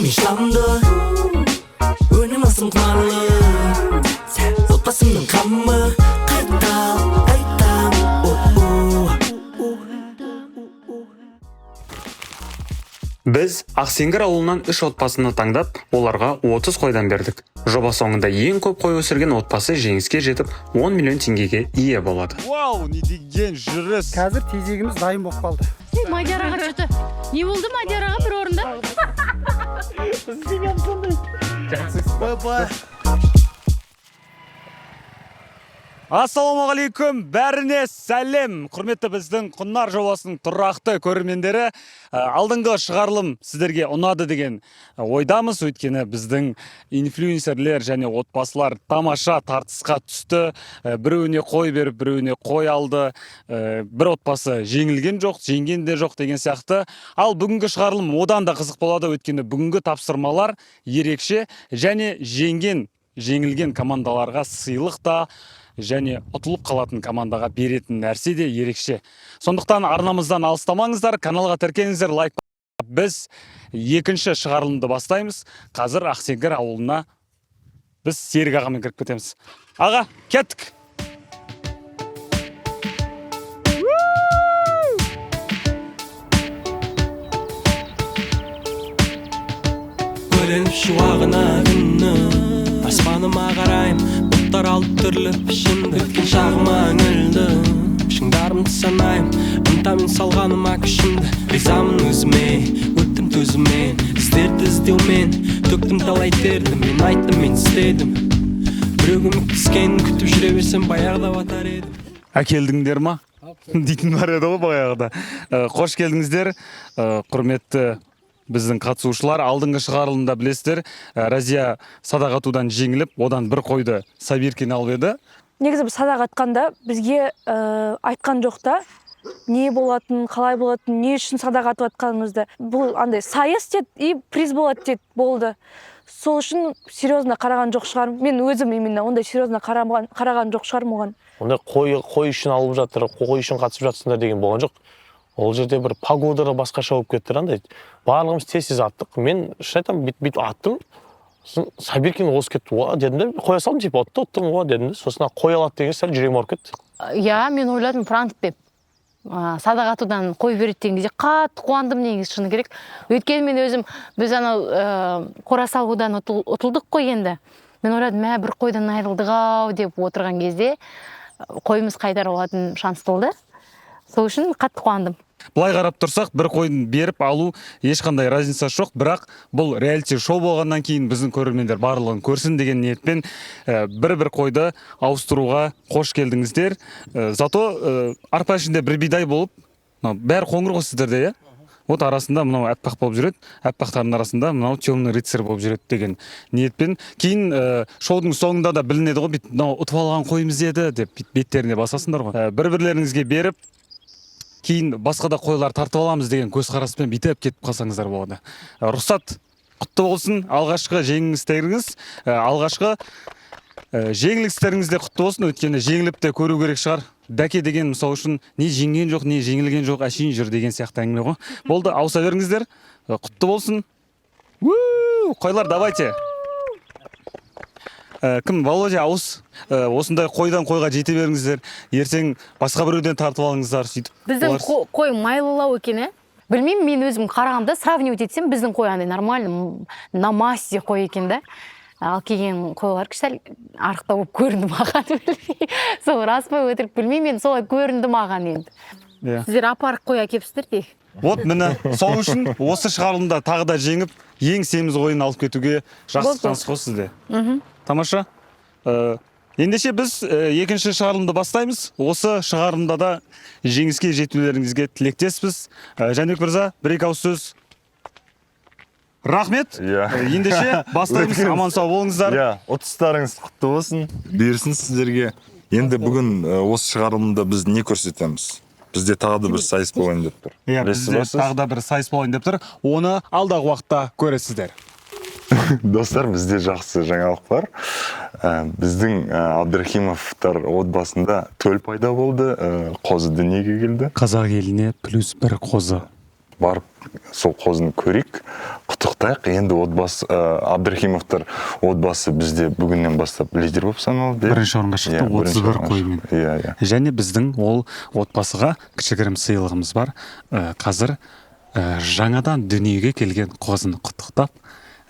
Мен шыдамды, ойнамасам құмарлы. Отбасымның қамы, қайта айтам. Біз Ақсеңгір ауылынан үш отбасыны таңдап, оларға 30 қойдан бердік. Жоба соңында ең көп қой өсірген отбасы жеңіске жетіп, 10 миллион теңгеге ие болады. Вау, не деген жүріс! Қазір тезегіміз дайын болып қалды. Мадияр аға, что не болды Мадияр аға бір орында? Ассалаумағалейкум, бәріне сәлем! Құрметті біздің Құнар жобасының тұрақты көрермендері, алдыңғы шығарылым сіздерге ұнады деген ойдамыз, өйткені біздің инфлюенсерлер және отбасылар тамаша тартысқа түсті. Біреуіне қой беріп, біреуіне қой алды. Бір отбасы жеңілген жоқ, жеңген де жоқ деген сияқты. Ал бүгінгі шығарылым одан да қызық болады, өйткені бүгінгі тапсырмалар ерекше және жеңген, жеңілген командаларға сыйлық та және ұтылып қалатын командаға беретін нәрсе де ерекше. Сондықтан арнамыздан алыстамаңыздар, каналға тіркеліңіздер, лайк. Біз екінші шығарылымды бастаймыз. Қазір Ақсеңгір ауылына біз Серік ағамен кіріп кетеміз. Аға, кеттік. Бөленіп шуағына күннің, аспаныма қарайым, бұлттар алып түрлі пішінді. Өткен шағыма үңілдім, шыңдарымды санаймын, ынтамен салғаныма күшімді. Ризамын өзіме, өттім төзіммен, іздерді іздеумен, төктім талай терді. Мен айттым, мен істедім. Біреу көмектескенін күтіп жүре берсем, баяғыда батар едім. Әкелдіңдер ма дейтін бар еді ғой баяғыда. Қош келдіңіздер, құрметті біздің қатысушылар. Алдыңғы шығарылымда білесіздер, Разия садақ атудан жеңіліп, одан бір қойды Сабиркин алып еді. Негізі біз садақ атқанда бізге айтқан жоқ та, не болатынын, қалай болатынын, не үшін садақ атып жатқанымызды. Бұл андай сайыс деді и приз болады деді, болды. Сол үшін серьезно қараған жоқ шығармын. Мен өзім именно ондай серьезно қараған жоқ шығармын оған. Ондай қой үшін алып жатыр, қой үшін қатысып жатсыңдар деген болған жоқ. Ол жерде бір погода да басқаша болып кетті да, андай. Барлығымыз тез тез аттық. Мен шын айтамын, бүйтіп бүйтіп аттым. Сосын Сабиркин озып кетті. Уа дедім де, қоя салдым, типа ұтты, ұттым, уа дедім де. Сосын қой алады деген сәл жүрегім ауырып кетті. Иә, мен ойладым пранк деп. Садақ атудан қой береді деген кезде қатты қуандым негізі, шыны керек. Өйткені мен өзім, біз анау қора салудан ұтылдық қой енді. Мен ойладым, мә, бір қойдан айырылдық ау деп отырған кезде қойымыз қайтарып алатын шанс болды. Сол үшін қатты қуандым. Былай қарап тұрсақ, бір қойын беріп алу ешқандай разницасы жоқ, бірақ бұл реалити шоу болғаннан кейін біздің көрермендер барлығын көрсін деген ниетпен бір-бір қойды ауыстыруға қош келдіңіздер. Зато арпа ішінде бір бидай болып, мынау бәрі қоңыр ғой сіздерде, иә? Вот арасында мынау аппақ болып жүреді, аппақтардың арасында мынау темный рыцарь болып жүреді деген ниетпен. Кейін шоудың соңында да білінеді ғой, бүйтіп мынау ұтып алған қойымыз еді деп бүйтіп беттеріне басасыңдар ғой. Бір-бірлеріңізге беріп, кейін басқа да қойлар тартып аламыз деген көзқараспен бүйтіп кетіп қалсаңыздар болады. Рұқсат, құтты болсын алғашқы жеңістеріңіз, алғашқы жеңілістеріңіз де құтты болсын, өйткені жеңіліп те көру керек шығар. Дәке деген мысал үшін не жеңген жоқ, не жеңілген жоқ, әшейін жүр деген сияқты әңгіме ғой. Болды, ауыса беріңіздер. Құтты болсын. Уу, қойлар, давайте. Кім, Володя, ауыс. Осындай қойдан қойға жете беріңіздер. Ертең басқа біреуден тартып алыңыздар, сөйтіп. Біздің қой майлылау екен, ә? Білмеймін, мен өзім қарағанда сравнивать етсем, біздің қой андай нормально, на массе қой екен да. Ал келген қойлар сәл арықтау болып көрінді маған, білмеймін. Сол рас па өтірік білмеймін, енді солай көрінді маған енді. Сіздер апарып қой әкепсіздер де. Вот міне, сол үшін осы шығарылымда тағы да жеңіп, ең семіз қойын алып кетуге жақсы Болды. шанс қой сізде. Тамаша. Ендеше біз екінші шығарылымды бастаймыз. Осы шығарылымда да жеңіске жетулеріңізге тілектеспіз. Жәнібек мырза, бір екі ауыз сөз. Рахмет. Ендеше бастаймыз. Аман сау болыңыздар. Иә, ұтыстарыңыз құтты болсын. Берсін сіздерге. Енді бүгін осы шығарылымда біз не көрсетеміз? Бізде тағы да бір сайыс болайын деп тұр. Иә, Білесіз бізде ба сіз? тағы да бір сайыс болайын деп тұр. Оны алдағы уақытта көресіздер. Достар, бізде жақсы жаңалық бар. Біздің Абдрахимовтар отбасында төл пайда болды, қозы дүниеге келді. Қазақ еліне плюс бір қозы. Барып сол қозыны көрейік, құттықтайық. Енді отбасы, Абдрахимовтар отбасы бізде бүгіннен бастап лидер болып саналады. Иә? Бірінші орынға шықты. Иә, бірінші 31 орынға қоймен. шықты. Иә, иә. Және біздің ол отбасыға кішігірім сыйлығымыз бар. Қазір жаңадан дүниеге келген қозыны құттықтап,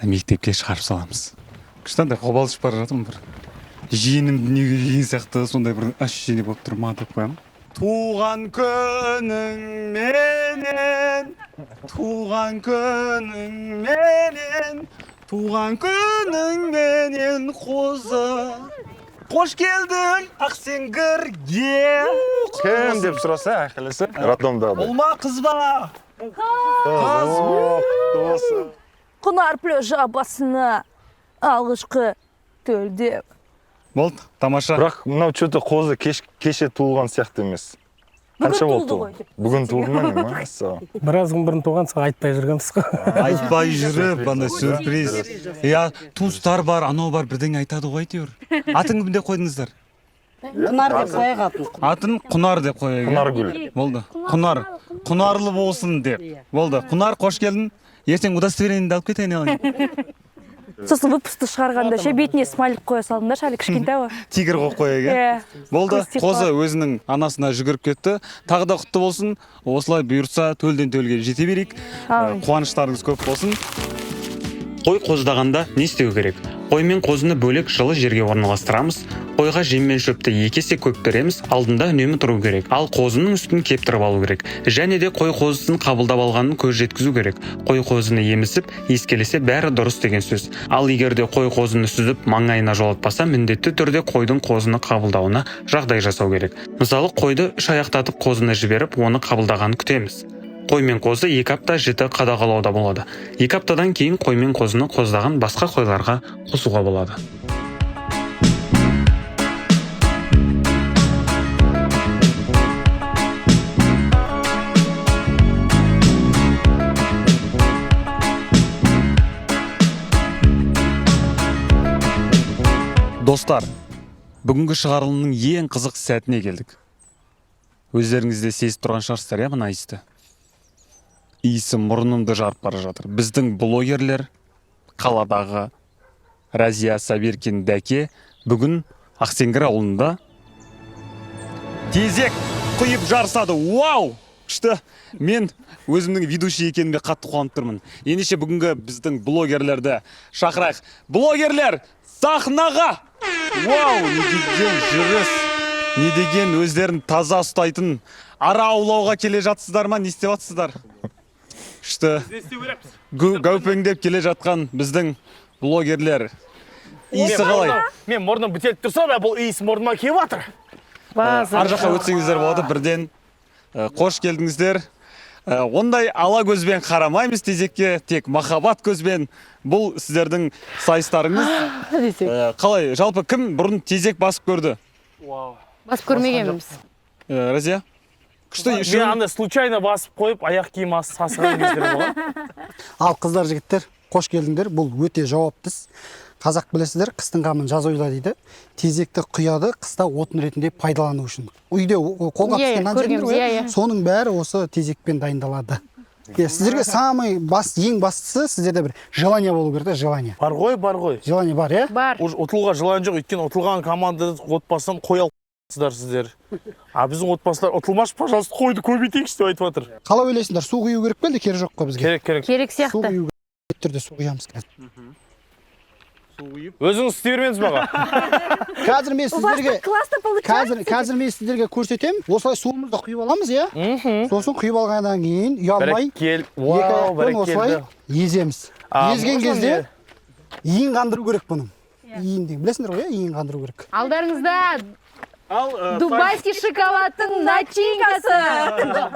мектепке шығарып саламыз. Күшті, андай қобалжып бара жатырмын, бір жиенім дүниеге келген сияқты сондай бір ощущение болып тұр ма деп қоямын. Туған күніңменен, туған күніңменен, туған күніңменен, қозы, қош келдің Ақсеңгірге! Кім деп сұраса, айқайласа, роддомдағыдай. Ұл ма, қыз ба? Қыз. О, құтты болсын. Құнар Плюс жобасына алғашқы төлдеп. Болды, тамаша. Бірақ мынау че-то қозы кеше туылған сияқты емес. Бүгін Қанша болды туылды ол? ғой деп. Бүгін туылды ма, не ма? Мәссаған. Біраз күн бұрын туған, сол айтпай жүргенбіз ғой. Айтпай жүріп, андай сюрприз. Иә, туыстар бар, анау бар, бірдеңе айтады ғой әйтеуір. Атын кім деп қойдыңыздар? Құнар деп қояйық атын. Атын Құнар деп қояйық, иә? Құнаргүл. Болды, Құнар, құнарлы болсын деп. Болды, Құнар, қош келдің. Ертең удостоверениеңді алып кет, айналайын. Сосын выпускты шығарғанда ше, бетіне смайлик қоя салдым да, әлі кішкентай ғой. Тигр қойып қояйық, иә? Иә. Болды, Көз тиіп қозы қалады. өзінің анасына жүгіріп кетті. Тағы да құтты болсын. Осылай бұйыртса төлден төлге жете берейік. Әумин. Қуаныштарыңыз көп болсын. Қой қоздағанда не істеу керек? Қой мен қозыны бөлек жылы жерге орналастырамыз. Қойға жем мен шөпті екі есе көп береміз, алдында үнемі тұру керек. Ал қозының үстін кептіріп алу керек. Және де қой қозысын қабылдап алғанын көз жеткізу керек. Қой қозыны емізіп, иіскелесе, бәрі дұрыс деген сөз. Ал егер де қой қозыны сүзіп, маңайына жолатпаса, міндетті түрде қойдың қозыны қабылдауына жағдай жасау керек. Мысалы, қойды үш аяқтатып қозыны жіберіп, оны қабылдағанын күтеміз. Қой мен қозы 2 апта жіті қадағалауда болады. 2 аптадан кейін қой мен қозыны қоздаған басқа қойларға қосуға болады. Достар, бүгінгі шығарылымның ең қызық сәтіне келдік. Өздеріңіз де сезіп тұрған шығарсыздар, иә, мына иісті. Иісі мұрнымды жарып бара жатыр. Біздің блогерлер, қаладағы Разия, Сабиркин, Дәке бүгін Ақсеңгір ауылында тезек құйып жарысады. Вау! Күшті! Мен өзімнің ведущий екеніме қатты қуанып тұрмын. Ендеше бүгінгі біздің блогерлерді шақырайық. Блогерлер, сахнаға! Вау, не деген жүріс! Не деген өздерін таза ұстайтын. Ара аулауға келе жатсыздар ма? Не істеп жатсыздар? Күшті. Гәупеңдеп келе жатқан біздің блогерлер. Иісі қалай? Мен мұрным бітеліп тұрса да, бұл иіс мұрныма келіп жатыр. Ар жаққа өтсеңіздер болады бірден. Қош келдіңіздер. Ондай ала көзбен қарамаймыз тезекке, тек махаббат көзбен. Бұл сіздердің сайыстарыңыз. Десек. Қалай, жалпы кім бұрын тезек басып көрді? Басып көрмегенбіз. Разия? Күшті. Мен андай случайно басып қойып, аяқ киім сасыған кездер болған. Ал қыздар, жігіттер, қош келдіңдер. Бұл өте жауапты іс. Қазақ, білесіздер, қыстың қамын жаз ойла дейді. Тезекті құяды қыста отын ретінде пайдалану үшін. Үйде қолға Иә, піскен нан жедіңдер көргенбіз, ғой, иә, иә? иә. Соның бәрі осы тезекпен дайындалады. Иә, сіздерге самый бас, ең бастысы, сіздерде бір желание болу керек та, желание. Бар ғой, бар ғой. Желание бар, иә? Бар. Уже ұтылуға желание жоқ, өйткені ұтылған команда отбасынан қой алыпсыздар сіздер. А біздің отбасылар ұтылмашы, пожалуйста, қойды көбейтейікші деп айтып жатыр. Қалай ойлайсыңдар, су құю керек пе, әлде керегі жоқ па бізге? Керек, керек. Керек Су сияқты. құю керек, түрде су құямыз қазір. Өзіңіз істей бермеңіз баға. Қазір мен У вас сіздерге так классно получается. Қазір мен сіздерге көрсетемін. Осылай суымызды құйып аламыз, иә? Сосын құйып алғаннан кейін ұялмай Бәрекел. екі Вау, аяқпен осылай бәрекелді. еземіз. А, Езген можно кезде иін қандыру керек бұның. Иін деген білесіңдер ғой, иә? Иін қандыру керек. Алдарыңызда Ал дубайский шоколадтың начинкасы.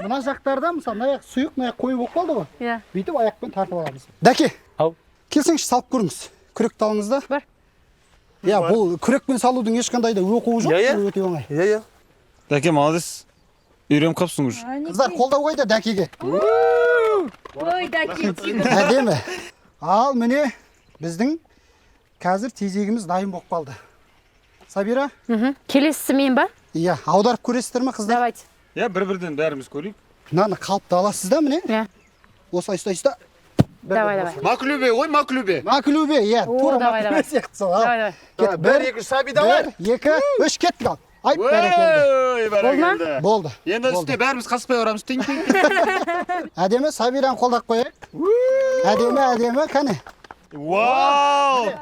Мына жақтарда, мысалы, мына аяқ сұйық, мына аяқ қою болып қалды ғой. Иә. Бүйтіп аяқпен тартып аламыз. Дәке. Ау. Келсеңізші, салып көріңіз. Күректі алыңыз да. Бар. Иә, бұл күрекпен салудың ешқандай да оқуы жоқ, Иә, иә. бұл өте оңай. Иә, иә. Дәке, молодец. Үйреніп қалыпсың уже. Қыздар, қолдау қайда Дәкеге? Ой, Дәке. Әдемі. Ал міне, біздің қазір тезегіміз дайын болып қалды. Сабира, Келесісі мен ба? Иә, аударып көресіздер ме, қыздар? Давайте. Иә, бір бірден бәріміз көрейік. Мынаны қалыпты аласыз да, міне. Иә. Осылай ұста, ұста. Давай, давай. Маклюбе ғой, маклюбе. Маклюбе, иә, О, тура давай, маклюбе давай. сияқты сол. Ал. Давай, давай. Кет, Бір, екі, үш, Саби, давай. Бір, екі, үш, кеттік ал. Ай, бәрекелді. Ой, бәрекелді. Болды. Енді Болды. үстіне бәріміз қаспай ұрамыз. Тиң, тиң. Әдемі, Сабираны қолдап қояйық. Әдемі, әдемі, кәне. Вау!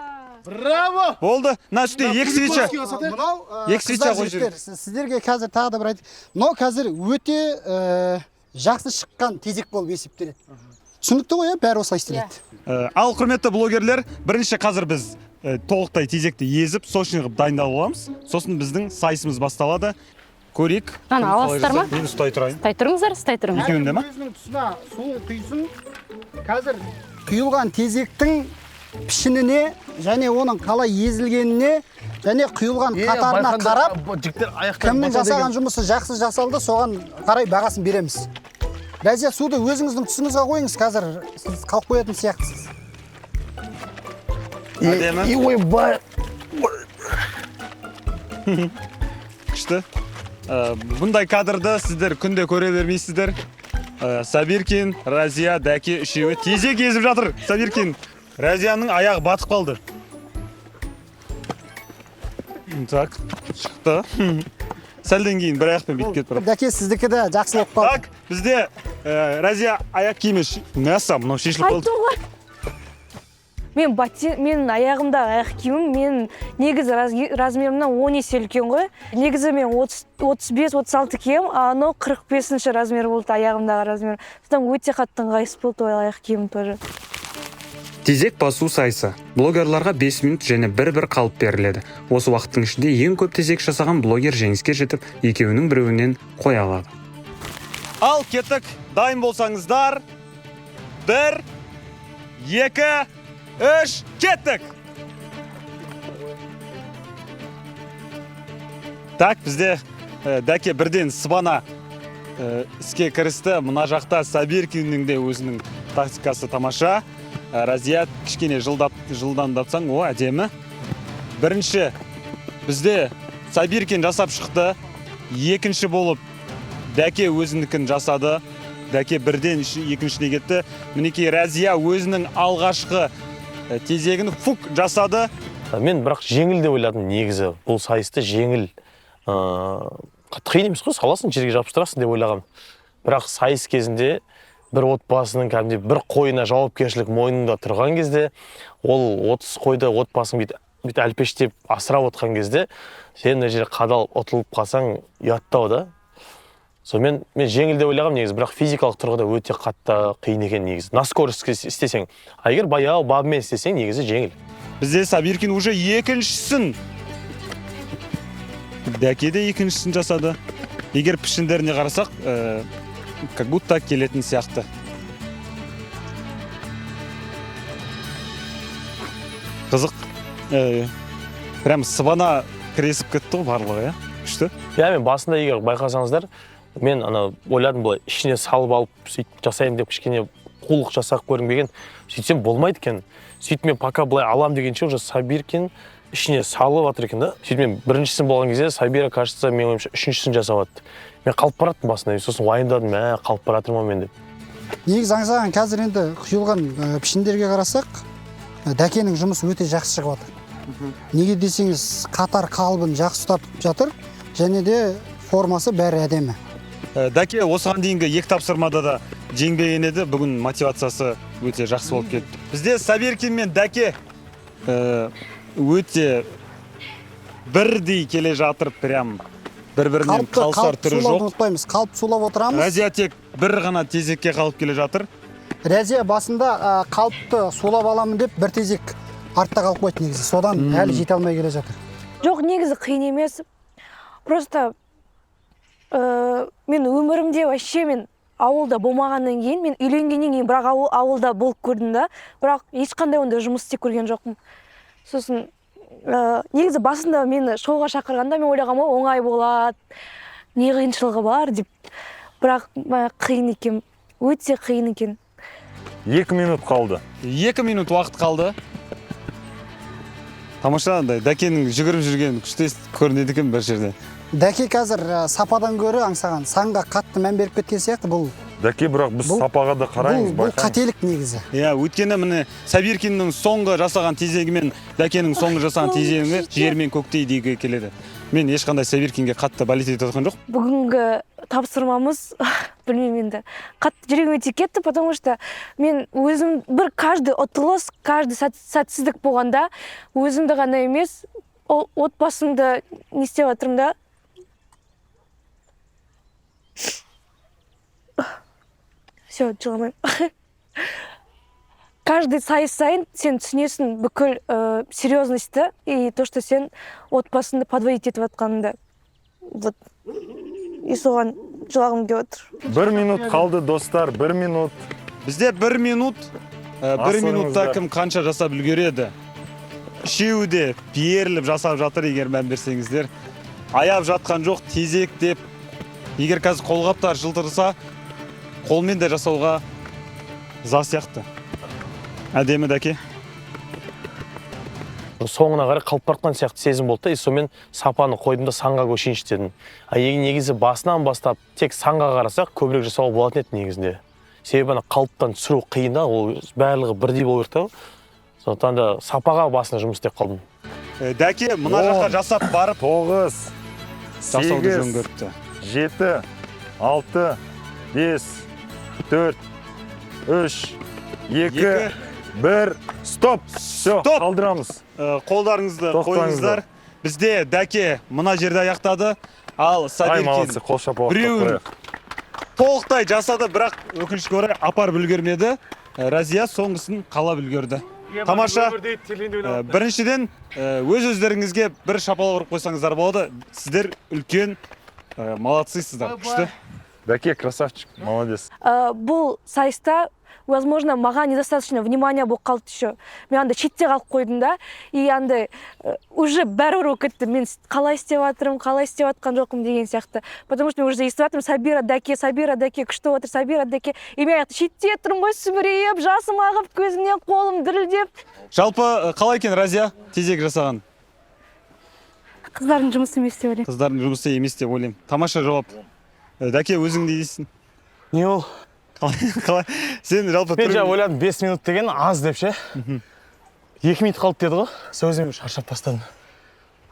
Браво! Болды. Мына үстіне екі свеча. Мынау Екі свеча қыздар, қойып жігіттер, сіздерге қазір тағы да бір айтып, мынау қазір өте жақсы шыққан тезек болып есептеледі. Түсінікті ғой, иә? Бәрі осылай істеледі. Ал құрметті блогерлер, бірінші қазір біз толықтай тезекті езіп, сочный қылып дайындалып аламыз. Сосын біздің сайысымыз басталады. Көрейік. Мынаны Кім қалай аласыздар ма? жасайды? Мен ұстай тұрайын. Ұстай тұрыңыздар, ұстай тұрыңыздар. Екеуінде ма? Өзінің тұсына суын құйсын. Қазір құйылған тезектің пішініне және оның қалай езілгеніне және құйылған қатарына қарап жігіттер аяқтан кімнің жасаған жұмысы жақсы жасалды, соған қарай бағасын береміз. Рәзия, суды өзіңіздің тұсыңызға қойыңыз, қазір сіз қалып қоятын сияқтысыз. Әдемі. И ойбай. Күшті. Бұндай кадрды сіздер күнде көре бермейсіздер. Сабиркин, Разия, Дәке үшеуі тезек езіп жатыр. Сабиркин, Разияның аяғы батып қалды. Так, шықты. Сәлден кейін бір аяқпен бүйтіп кетіп барады. Дәке, сіздікі де жақсы болып қалды. Так, бізде Разия аяқ киімі мәссаған, мынау шешіліп қалды. Айттым ғой. Мен менің аяғымдағы аяқ киімім менің негізі размерімнен 10 есе үлкен ғой. Негізі мен 35, 36 киемін, а анау 45-ші размер болды аяғымдағы размер. Содан өте қатты ыңғайсыз болды ол аяқ киімім тоже. Тезек басу сайысы. Блогерларға 5 минут және бір-бір қалып беріледі. Осы уақыттың ішінде ең көп тезек жасаған блогер жеңіске жетіп, екеуінің біреуінен қоя алады. Ал кеттік, дайын болсаңыздар. 1, 2, 3, кеттік! Так, бізде Дәке бірден сыбана іске кірісті. Мына жақта Сабиркиннің де өзінің тактикасы тамаша. Разия кішкене жылдамдатсаң, о, әдемі. Бірінші бізде Сабиркин жасап шықты. Екінші болып Дәке өзінікін жасады. Дәке бірден екіншіне кетті. Мінекей Разия өзінің алғашқы тезегін фук жасады. Мен бірақ жеңіл деп ойладым негізі. Бұл сайысты жеңіл, қатты қиын емес қой, саласың, жерге жабыстырасың деп ойлағам. Бірақ сайыс кезінде бір отбасының кәдімгідей бір қойына жауапкершілік мойнында тұрған кезде, ол 30 қойды отбасың бүйтіп әлпештеп асырап отқан кезде, сен мына жерде қадалып ұтылып қалсаң ұяттау да. Сонымен мен жеңіл деп ойлағам негізі, бірақ физикалық тұрғыда өте қатты қиын екен негізі. На скорость істесең, а егер баяу бабымен істесең негізі жеңіл. Бізде Сабиркин уже екіншісін. Дәке де екіншісін жасады. Егер пішіндеріне қарасақ, как будто келетін сияқты. Қызық. Прям сыбана кіресіп кетті ғой барлығы, иә? Күшті. Иә, мен басында егер байқасаңыздар, мен ана ойладым былай ішіне салып алып сөйтіп жасаймын деп кішкене қулық жасап көрінбеген. Сөйтсем болмайды екен. Сөйтіп мен пока былай алам дегенше уже Сабиркин ішіне салып жатыр екен да. Сөйтіп мен біріншісін болған кезде Сабира, кажется, менің ойымша үшіншісін жасап жатты. Мен қалып бараттым басында, сосын уайымдадым, мә, қалып бара жатырмын мен деп. Негізі Аңсаған қазір енді құйылған пішіндерге қарасақ, Дәкенің жұмысы өте жақсы шығып жатыр. Неге десеңіз, қатар қалыбын жақсы ұстап жатыр, және де формасы бәрі әдемі. Дәке осыған дейінгі екі тапсырмада да жеңбеген еді, бүгін мотивациясы өте жақсы болып кетті. Бізде Сабиркин мен Дәке өте бірдей келе жатыр, прям бір-бірінен қалысар Қалыпты түрі сулауды жоқ. ұмытпаймыз, қалып сулап отырамыз. Разия тек бір ғана тезекке қалып келе жатыр. Разия басында қалыпты сулап аламын деп бір тезек артта қалып қойды негізі. Содан әлі жете алмай келе жатыр. Жоқ, негізі қиын емес. Просто мен өмірімде вообще мен ауылда болмағаннан кейін, мен үйленгеннен кейін бірақ ауылда болып көрдім да, бірақ ешқандай ондай жұмыс істеп көрген жоқпын. Сосын негізі басында мені шоуға шақырғанда мен ойлағанмын, о, оңай болады, не қиыншылығы бар деп. Бірақ қиын екен, өте қиын екен. 2 минут қалды. 2 минут уақыт қалды. Тамаша, андай Дәкенің жүгіріп жүргені күшті көрінеді екен бір жерде. Дәке қазір сападан гөрі Аңсаған санға қатты мән беріп кеткен сияқты. Бұл Дәке, бірақ біз сапаға да қараймыз, Бұл қателік негізі. Иә, өйткені міне Сабиркиннің соңғы жасаған тезегі мен Дәкенің соңғы жасаған тезегі жер мен көктей деуге келеді. Мен ешқандай Сабиркинге қатты болеть етіп жатқан жоқ. Бүгінгі тапсырмамыз, білмеймін енді, қатты жүрегіме тиіп кетті, потому что мен өзім бір каждый ұтылыс, каждый сәтсіздік болғанда өзімді ғана емес, ол отбасымды не істеп жатырмын да. Все, жыламаймын. Каждый сайыс сайын сен түсінесің бүкіл серьезностьті и то, что сен отбасыңды подводить етіп жатқаныңды. Вот. И соған жылағым келіп отыр. 1 минут қалды, достар, 1 минут. Бізде 1 минут. 1 минутта кім қанша жасап үлгереді? Үшеуі де беріліп жасап жатыр, егер мән берсеңіздер. Аяп жатқан жоқ, тезек деп. Егер қазір қолғаптар жылтырса, қолмен де жасауға за сияқты. Әдемі, Дәке. Соңына қарай қалып бара жатқан сияқты сезім болды да, и сонымен сапаны қойдым да санға көшейінші дедім. А негізі басынан бастап тек санға қарасақ, көбірек жасауға болатын еді негізінде. Себебі ана қалыптан түсіру қиын да, ол барлығы бірдей болу керек та. Сондықтан да сапаға басына жұмыс істеп қалдым. Дәке мына жаққа жасап барып 9, жасауды жөн көріпті. 7, 6, 5, 4, 3, 2, 1, стоп! Все, қалдырамыз. Қолдарыңызды қойыңыздар. Бізде Дәке мына жерде аяқтады. Ал Сабиркин біреуін толықтай жасады, бірақ өкінішке орай апарып үлгермеді. Разия соңғысын қалап үлгерді. Тамаша. Біріншіден, өз өздеріңізге бір шапалақ ұрып қойсаңыздар болады. Сіздер үлкен молодцысыздар, күшті. Дәке, красавчик, молодец. Бұл сайыста, возможно, маған недостаточно внимания болып қалды еще. Мен андай шетте қалып қойдым да, и андай уже бәрібір болып кетті. Мен қалай істеп жатырмын, қалай істеп жатқан жоқпын деген сияқты. Потому что мен уже естіп жатырмын, Сабира Дәке, Сабира Дәке, күшті отыр, Сабира Дәке. И мен шетте тұрмын ғой, сүмірейіп, жасым ағып, көзімнен қолым дірілдеп. Жалпы қалай екен, Разия, тезек жасаған? Қыздардың жұмысы емес деп ойлаймын. Қыздардың жұмысы емес деп ойлаймын. Тамаша жауап. Дәке, өзің не дейсің? Не ол? Қалай? Сен жалпы мен жаңа ойладым, 5 минут деген аз деп ше. 2 минут қалды деді ғой. Сол кезде мен шаршап бастадым.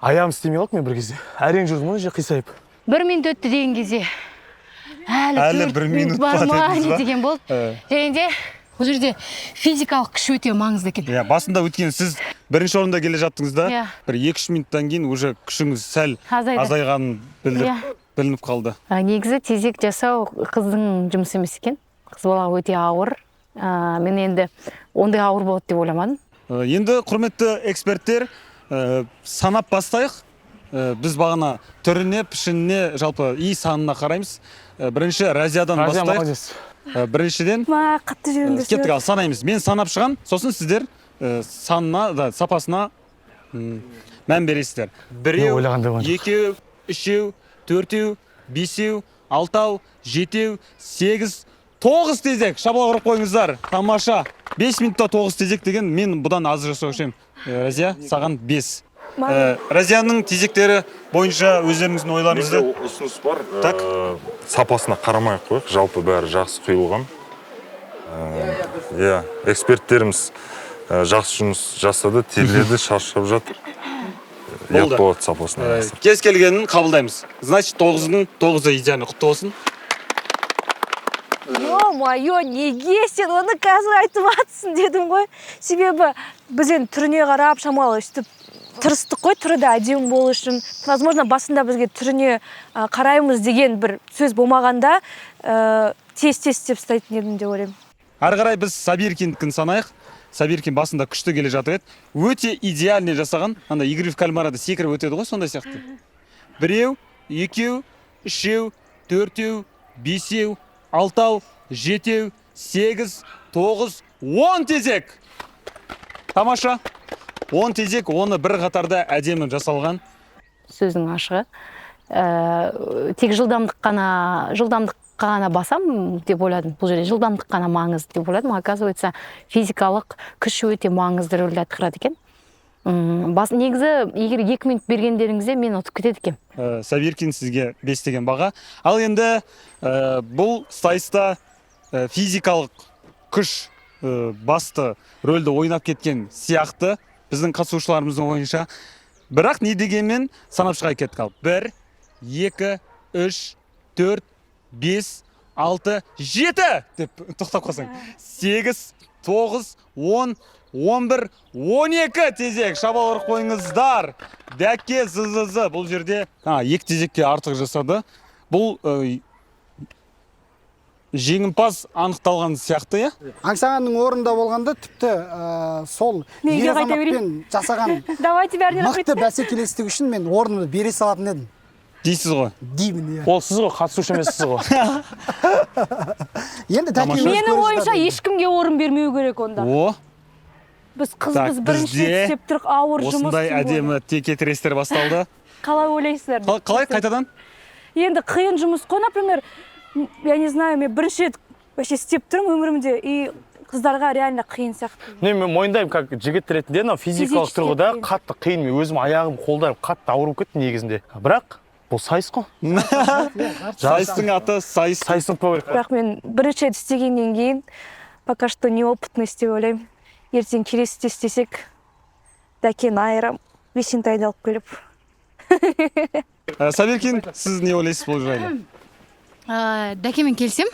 Аяғым істемей қалды мен бір кезде. Әрең жүрдім ғой, қисайып. 1 минут өтті деген кезде әлі 1 минут бар ма не деген болды. Және де бұл жерде физикалық күш өте маңызды екен. Иә, басында өткен сіз бірінші орында келе жаттыңыз да, бір 2-3 минуттан кейін уже күшіңіз сәл азайғанын білініп қалды. Негізі тезек жасау қыздың жұмысы емес екен. Қыз балаға өте ауыр. Мен енді ондай ауыр болады деп ойламадым. Енді құрметті эксперттер, санап бастайық. Біз бағана түріне, пішініне, жалпы и санына қараймыз. Бірінші Разиядан бастайық. Біріншіден кеттік, ал санаймыз. Мен санап шығам, сосын сіздер санына да сапасына мән бересіздер. 1, 2, 3, 4, 5, 6, 7, 8, 9 тезек. Шапалақ ұрып қойыңыздар. Тамаша. 5 минутта 9 тезек деген, мен бұдан аз жасаушы едім. Разия, саған 5. Разияның тезектері бойынша өздеріңіздің ойларыңызды. Менде ұсыныс бар. Так. Сапасына қарамай қойық, жалпы бәрі жақсы құйылған. Иә, эксперттеріміз жақсы жұмыс жасады, терледі, шаршап жатыр. Ұят болады сапасына. Кез келгенін қабылдаймыз. Значит, 9-ның 9-ы идеально, құтты болсын. Ё-моё, неге сен оны қазір айтып жатсың дедім ғой. Себебі біз енді түріне қарап шамалы өстіп тырыстық қой, түрі де әдемі болу үшін. Возможно, басында бізге түріне қараймыз деген бір сөз болмағанда тез-тез істеп тастайтын едім деп ойлаймын. Ары қарай біз Сабиркиндікін санайық. Сабиркин басында күшті келе жатыр еді. Өте идеальный жасаған. Анда игры в кальмарада секіріп өтеді ғой, сондай сияқты. 1, 2, 3, 4, 5, 6, 7, 8, 9, 10 тезек. Тамаша. 10 тезек, оны бір қатарда әдемі жасалған. Сөздің ашығы. Тек жылдамдық қана басам деп ойладым. Бұл жерде жылдамдық қана маңызды деп ойладым. Оказывается, физикалық күш өте маңызды рөл атқарады екен. Негізі, егер 2 минут бергендеріңізде мен ұтып кетеді екенмін. Сабиркин, сізге 5 деген баға. Ал енді бұл сайыста Физикалық күш басты рөлді ойнап кеткен сияқты біздің қатысушыларымыздың ойынша. Бірақ не дегенмен санап шыға кеттік ал. 1, 2, 3, 4, 5, 6, 7 деп тоқтап қалсаң. 8, 9, 10, 11, 12 тезек. Шабал ұрып қойыңыздар. Дәке ЗЗЗ бұл жерде 2 тезекке артық жасады. Бұл жеңімпаз анықталған сияқты, иә? Аңсағанның орнында болғанда тіпті сол Неге ер қайта берейін? азаматпен жасаған Давайте бәріне рахмет. мықты бәсекелестік үшін мен орнымды бере салатын едім. Дейсіз ғой? Деймін, иә. Ол сіз ғой, қатысушы емессіз ғой. Енді Дәке Тамаша. өз Менің көріп ойымша жатыр. ешкімге орын бермеу керек онда. О, Біз Так, қызбыз, бірінші рет бізде істеп тұрық, ауыр жұмыс. осындай тем более. әдемі текетірестер басталды. Қалай ойлайсыздар? Қалай қайтадан? Енді қиын жұмыс қой, например, я не знаю, мен бірінші рет вообще істеп тұрмын өмірімде, и қыздарға реально қиын сияқты. Не, мен мойындаймын, как жігіт ретінде, мынау физикалық Физически тұрғыда қиын. қатты қиын. Мен өзім аяғым, қолдарым қатты ауырып кетті негізінде. Бірақ бұл сайыс қой. Сайыстың аты сайыс. Сайысын ұмытпау керек. Бірақ мен бірінші рет істегеннен кейін пока что неопытность деп ойлаймын. Ертең келесіде істесек, Дәкені айырам, Бесентайды алып келіп. Саберкин, сіз не ойлайсыз бұл жайлы? Дәкемен келсем,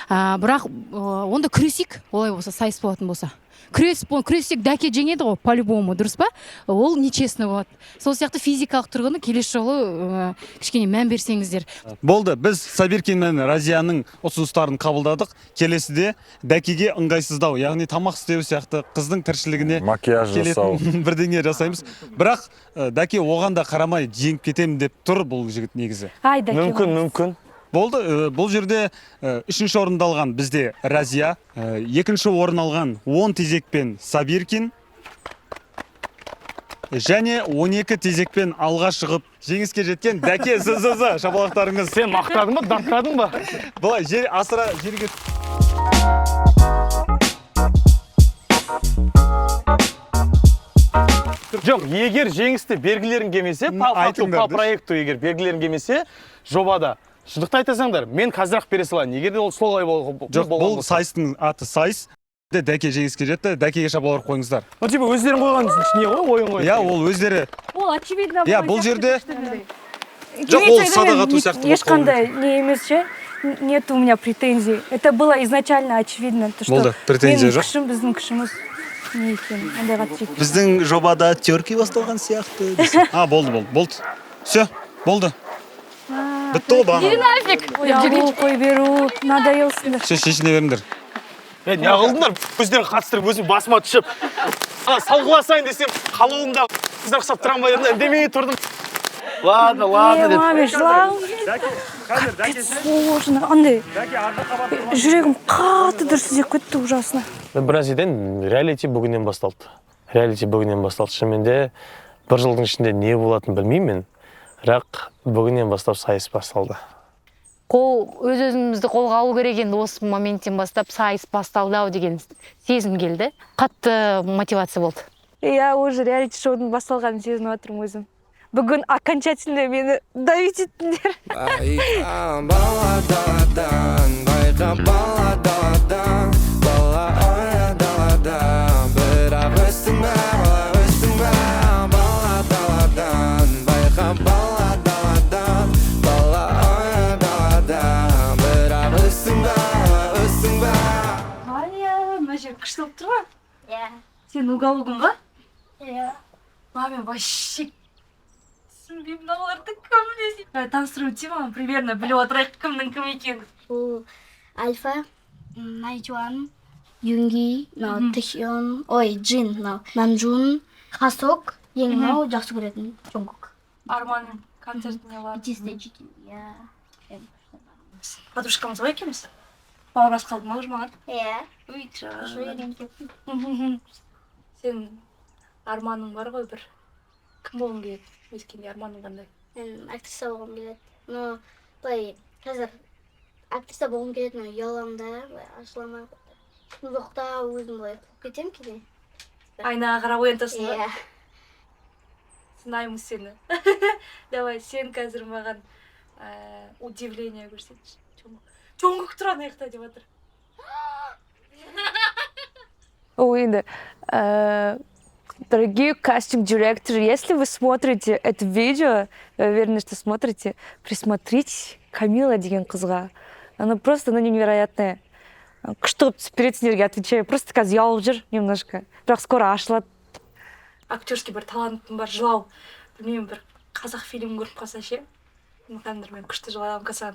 бірақ онда күресейік, олай болса, сайыс болатын болса. Күрессек Дәке жеңеді ғой, по-любому, дұрыс па? Ол нечестно болады. Сол сияқты физикалық тұрғыны келесі жолы кішкене мән берсеңіздер. Болды, біз Сабиркин мен Разияның ұсыныстарын қабылдадық. Келесіде Дәкеге ыңғайсыздау, яғни тамақ істеу сияқты қыздың тіршілігіне Макияж жасау. келетін бірдеңе жасаймыз. Бірақ Дәке оған да қарамай жеңіп кетемін деп тұр бұл жігіт негізі. Ай, Дәке. Мүмкін, мүмкін. Болды, бұл жерде үшінші орынды алған бізде Разия, екінші орын алған 10 тезекпен Сабиркин және 12 тезекпен алға шығып жеңіске жеткен Дәке ЗЗЗ. Шапалақтарыңыз. Сен мақтадың ба, даттадың ба? Былай жер асыра жерге. Жоқ, егер жеңісті бергілерің келмесе, по факту, айтыңдар по деші. проекту егер бергілерің келмесе, жобада шындықты айтасаңдар, мен қазір-ақ бере салайын. Егер де ол солай Жоқ, болған бұл болса. сайыстың аты сайыс. Дәке жеңіске жетті. Дәкеге шапалақ қойыңыздар. Ну, типа өздерің қойған не ғой, ойын ғой. Иә, ол өздері. Ол очевидно. Иә, болған бұл жерде сияқты. Жоқ, ол садақ ату сияқты болып Ешқандай не емес ше. Нет у меня претензий. Это было изначально очевидно, то, что Болды, претензия менің жоқ. күшім, біздің күшіміз не екенін. Ондайға жетпейді. Біздің жобада терки басталған сияқты. А, болды, болды, болды. Все, болды. Бітті ғой бағана. Нафиг! Ой, алу, қой беру, надоелсіңдер. Все, шешіне беріңдер. Е, не қылдыңдар? Өздерің қатыстырып, өзім басыма түсіп, салғыласайын десем, қалауымда қыздар ұқсап тұрамын ба дедім, үндемей тұрдым. Ладно, ладно деп. Маме, жылағым келді. Сложно. Андай жүрегім қатты дүрсілдеп кетті, ужасно. Бір нәрседен реалити бүгіннен басталды. Реалити бүгіннен басталды. Шынымен де бір жылдың ішінде не болатынын білмеймін мен. Бірақ бүгіннен бастап сайыс басталды. Қол өз өзімізді қолға алу керек енді, осы моменттен бастап сайыс басталды ау деген сезім келді. Қатты мотивация болды. Иә, уже реалити шоудың басталғанын сезініп жатырмын өзім. Бүгін окончательно мені давить еттіңдер. Байқа бала даладан, байқа бала даладан, бала ойна далада, бірақ өстің бе, бала, өстің бе, бала даладан, байқа бала даладан, бала ойна далада, бірақ өстің бе, бала, өстің бе. Ваня, мына жер күшті болып тұр ғой. Иә. Сенің угологың ба? Иә. Маме, вообще түсінбеймін мыналарды, кім десе. Таныстырып өтейін маған, примерно біліп отырайық кімнің кім екенін. Бұл Альфа, Найчуан, Юнги, мынау Тэхён, ой, Джин, мынау Намджун, Хасок, ең мынау жақсы көретін Чонгук. Арманның концертіне барып. BTS иә. Подружкамыз ғой екеуміз. Бауырлас қалдың ба уже маған? Иә. Ой, Уже үйреніп кеттім. Сен арманың бар ғой бір. Кім болғың келеді? Өскенде арманың қандай? Мен актриса болғым келеді. Но былай қазір актриса болғым келеді, но ұяламын да, былай ашыла алмай. Ешкім жоқта өзім былай қуып кетемін кейде. Айнаға қарап оянтасың ба? Иә. Сынаймын сені. Давай, сен қазір маған удивление көрсетші. Чонгук. Чонгук тұр ана жақта деп жатыр. Ол енді, дорогие кастинг-директоры, если вы смотрите это видео, я уверена, что смотрите, присмотритесь Камила деген қызға. Она просто, ну, невероятная. Күшті қылып түсіп береді сендерге, отвечаю. Просто қазір ұялып жүр немножко. Бірақ скоро ашылады. Актерский бір талантым бар, жылау. Білмеймін, бір қазақ фильмін көріп қалса ше. Кәдімгі мен күшті жылай аламын. Қазір